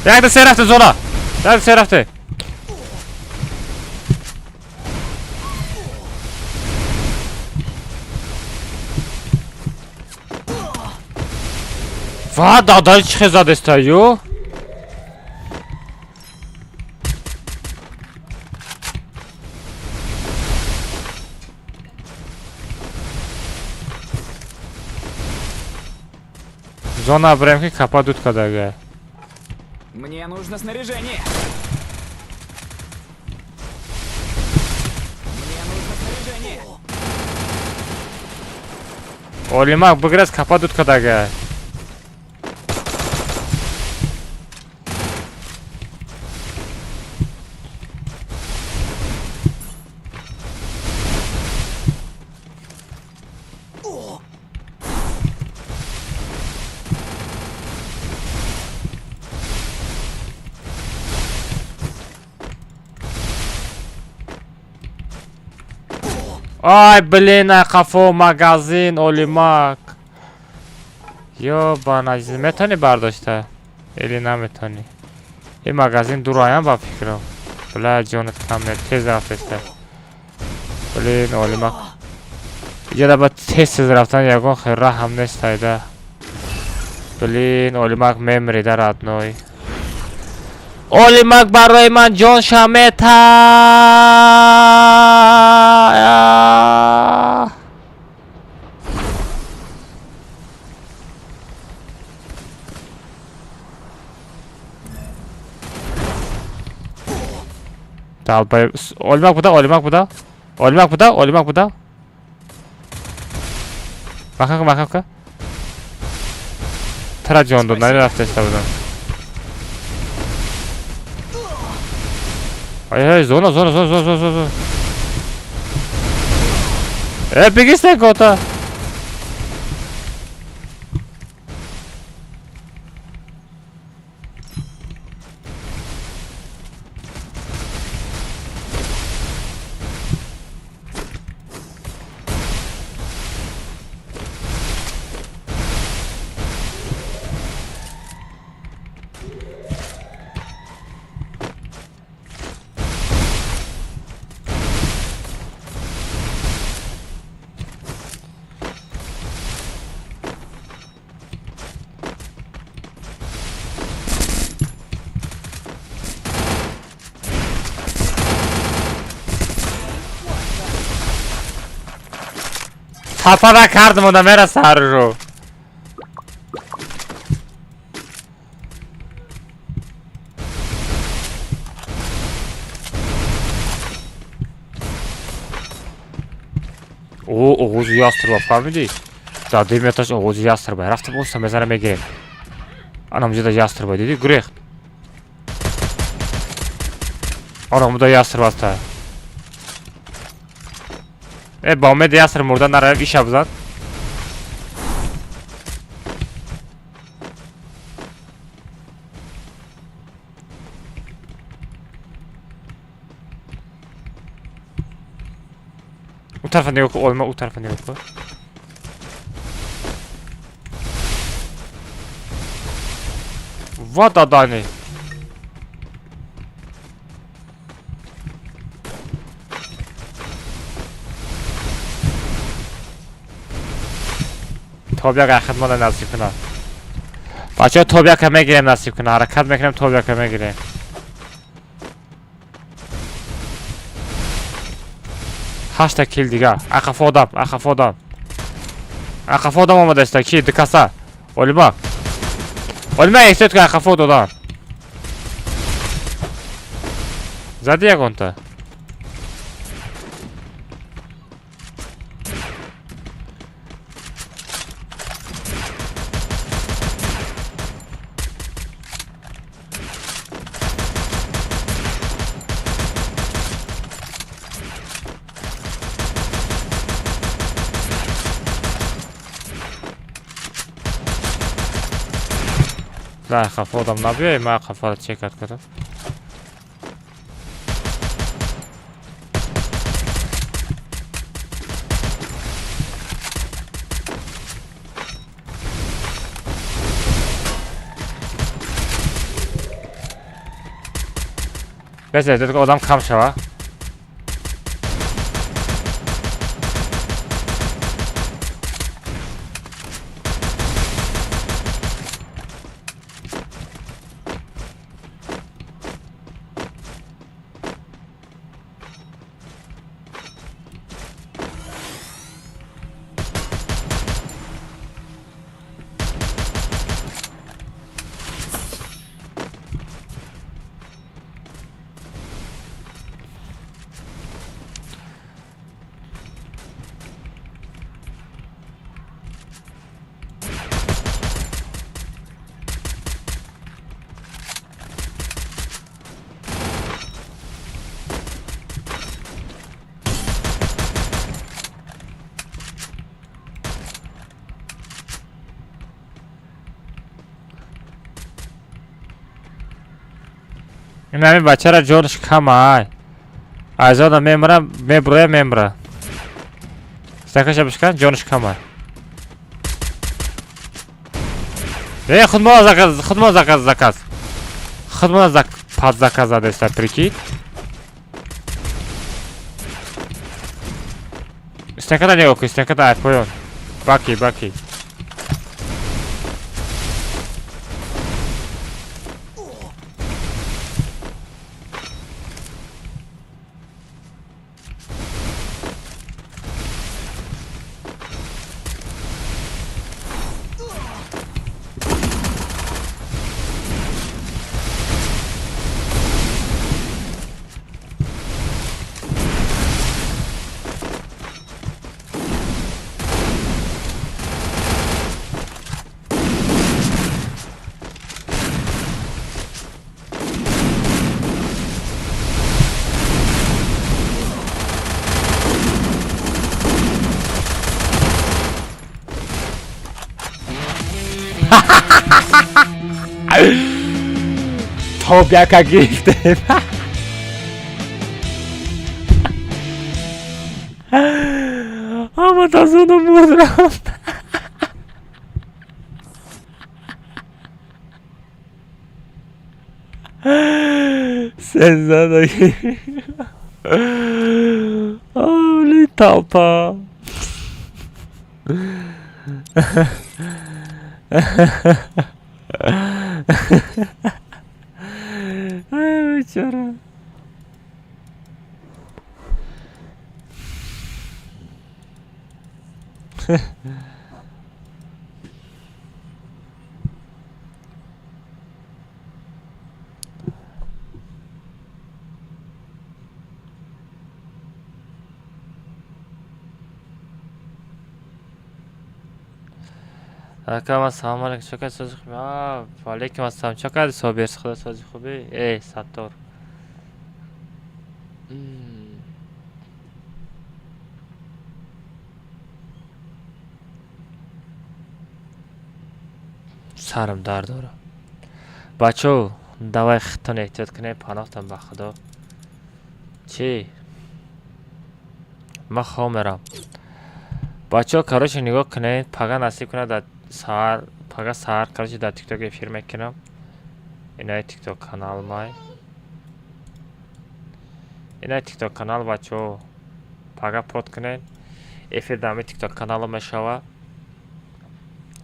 Якда се рафте зона. Якда се рафте. Ва, дадаи чӣ хел задеста, ё? Зона брем ки капа дуд кадага. Мне нужно снаряжение. Мне нужно снаряжение. Олимак биграз капа дуд кадага. Ай, блин, қафо магазин, олимак. Ёбан азиз, метавонӣ бардошта? Или наметавонӣ? Ин магазин дураям ба фикрам. Бля, ҷонат кам меяд, тез рафтеста. Блин, олимак. Иҷода ба тез тез рафтан ягон хел раҳам нест айда. Блин, олимак мемрида родной. Олимак барои ман ҷон шамета. Долбоеб. Олимак буда, олимак буда. Олимак буда, олимак буда. Маха ка, маха ка. Тара ҷон дод, нарафтеста будам. Ай, ай, зона, зона, зона, зона, зона, зона. Э, беги кота. Тапара кардам ода мераса ҳарру. О, оғози ястрба, фаҳмидӣ? Дар дуюм этаж оғози ястрба. Рафтам оста мезанам мегирем. Ана муҷода ястрба, дидӣ? Гурехт. Ана муда ястрба аста. Э, ба умеди яср мурда наравем, иша бизан. тарафа нигоҳ кун, Олма, у тарафа нигоҳ кун. Ва дадани. Тобяк ахидмона насиб кунад. Бачаҳо, тобяка мегирем, насиб кунад. Ҳаракат мекунем, тобяка мегирем. Ҳашта кил дига. Ақафо одам, ақафо одам. Ақафо одам омадаста, ки дукаса. Олима. Олима, эҳтиёт кун, ақафо додам. Зади ягонта. На, қафо одам набиёй, ман қафоро чекат кардам. Бес, одам кам шава. Ин ҳамин бачара ҷонаш кам ай. Айзода мемра, меброя, мемра. Стакаша бишкан, ҷонаш кам ай. Э, худмо заказ, худмо заказ, заказ. Худмо зак под заказ задеста, прикинь. Стакада нигоҳ кун, стакада ай поён. Баки, баки. Тобяка гирифтем. Ҳама тазоно мурд рафт. Сензада Оли толпа. Ай, бечора. Акам, ассалому алайкум. Чо кади, сози хуби? Ваалайкум ассалом. Чо кади, Собир, худо, сози хуби? Эй, Саттор. Сарам дард дорад. Бачаҳо, давай худтон эҳтиёт кунед, паноҳтон ба Худо. Чӣ? Ман хоб мерам, бачаҳо. Короче, нигоҳ кунед, пага насиб кунад, дар саҳар, пага саҳар, короче, дар Тикток эфир мекунам. Инаи Тикток канал май, инаи Тикток канал, бачаҳо. Пага под кунед, эфир дар ҳамин Тикток канало мешавад.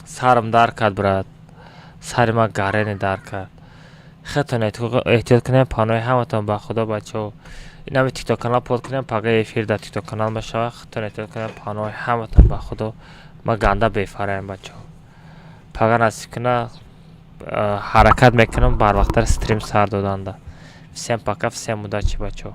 Сарам дар кард, брат, сари ман гарене дар кард. Хелтон эҳтиёт кунем. Паноҳи ҳаматон ба Худо, бачаҳо. Ин ҳами Тикток канал под кунем, пага эфир дар Тикток канал мешавад. Хелтон эҳтиёт кунем. Паноҳи ҳаматон ба Худо. Ман ганда бефараем, бачаҳо. Пага насиб куна, ҳаракат мекунам барвақттар стрим сар доданда. Всем пока, всем удачи, бачаҳо.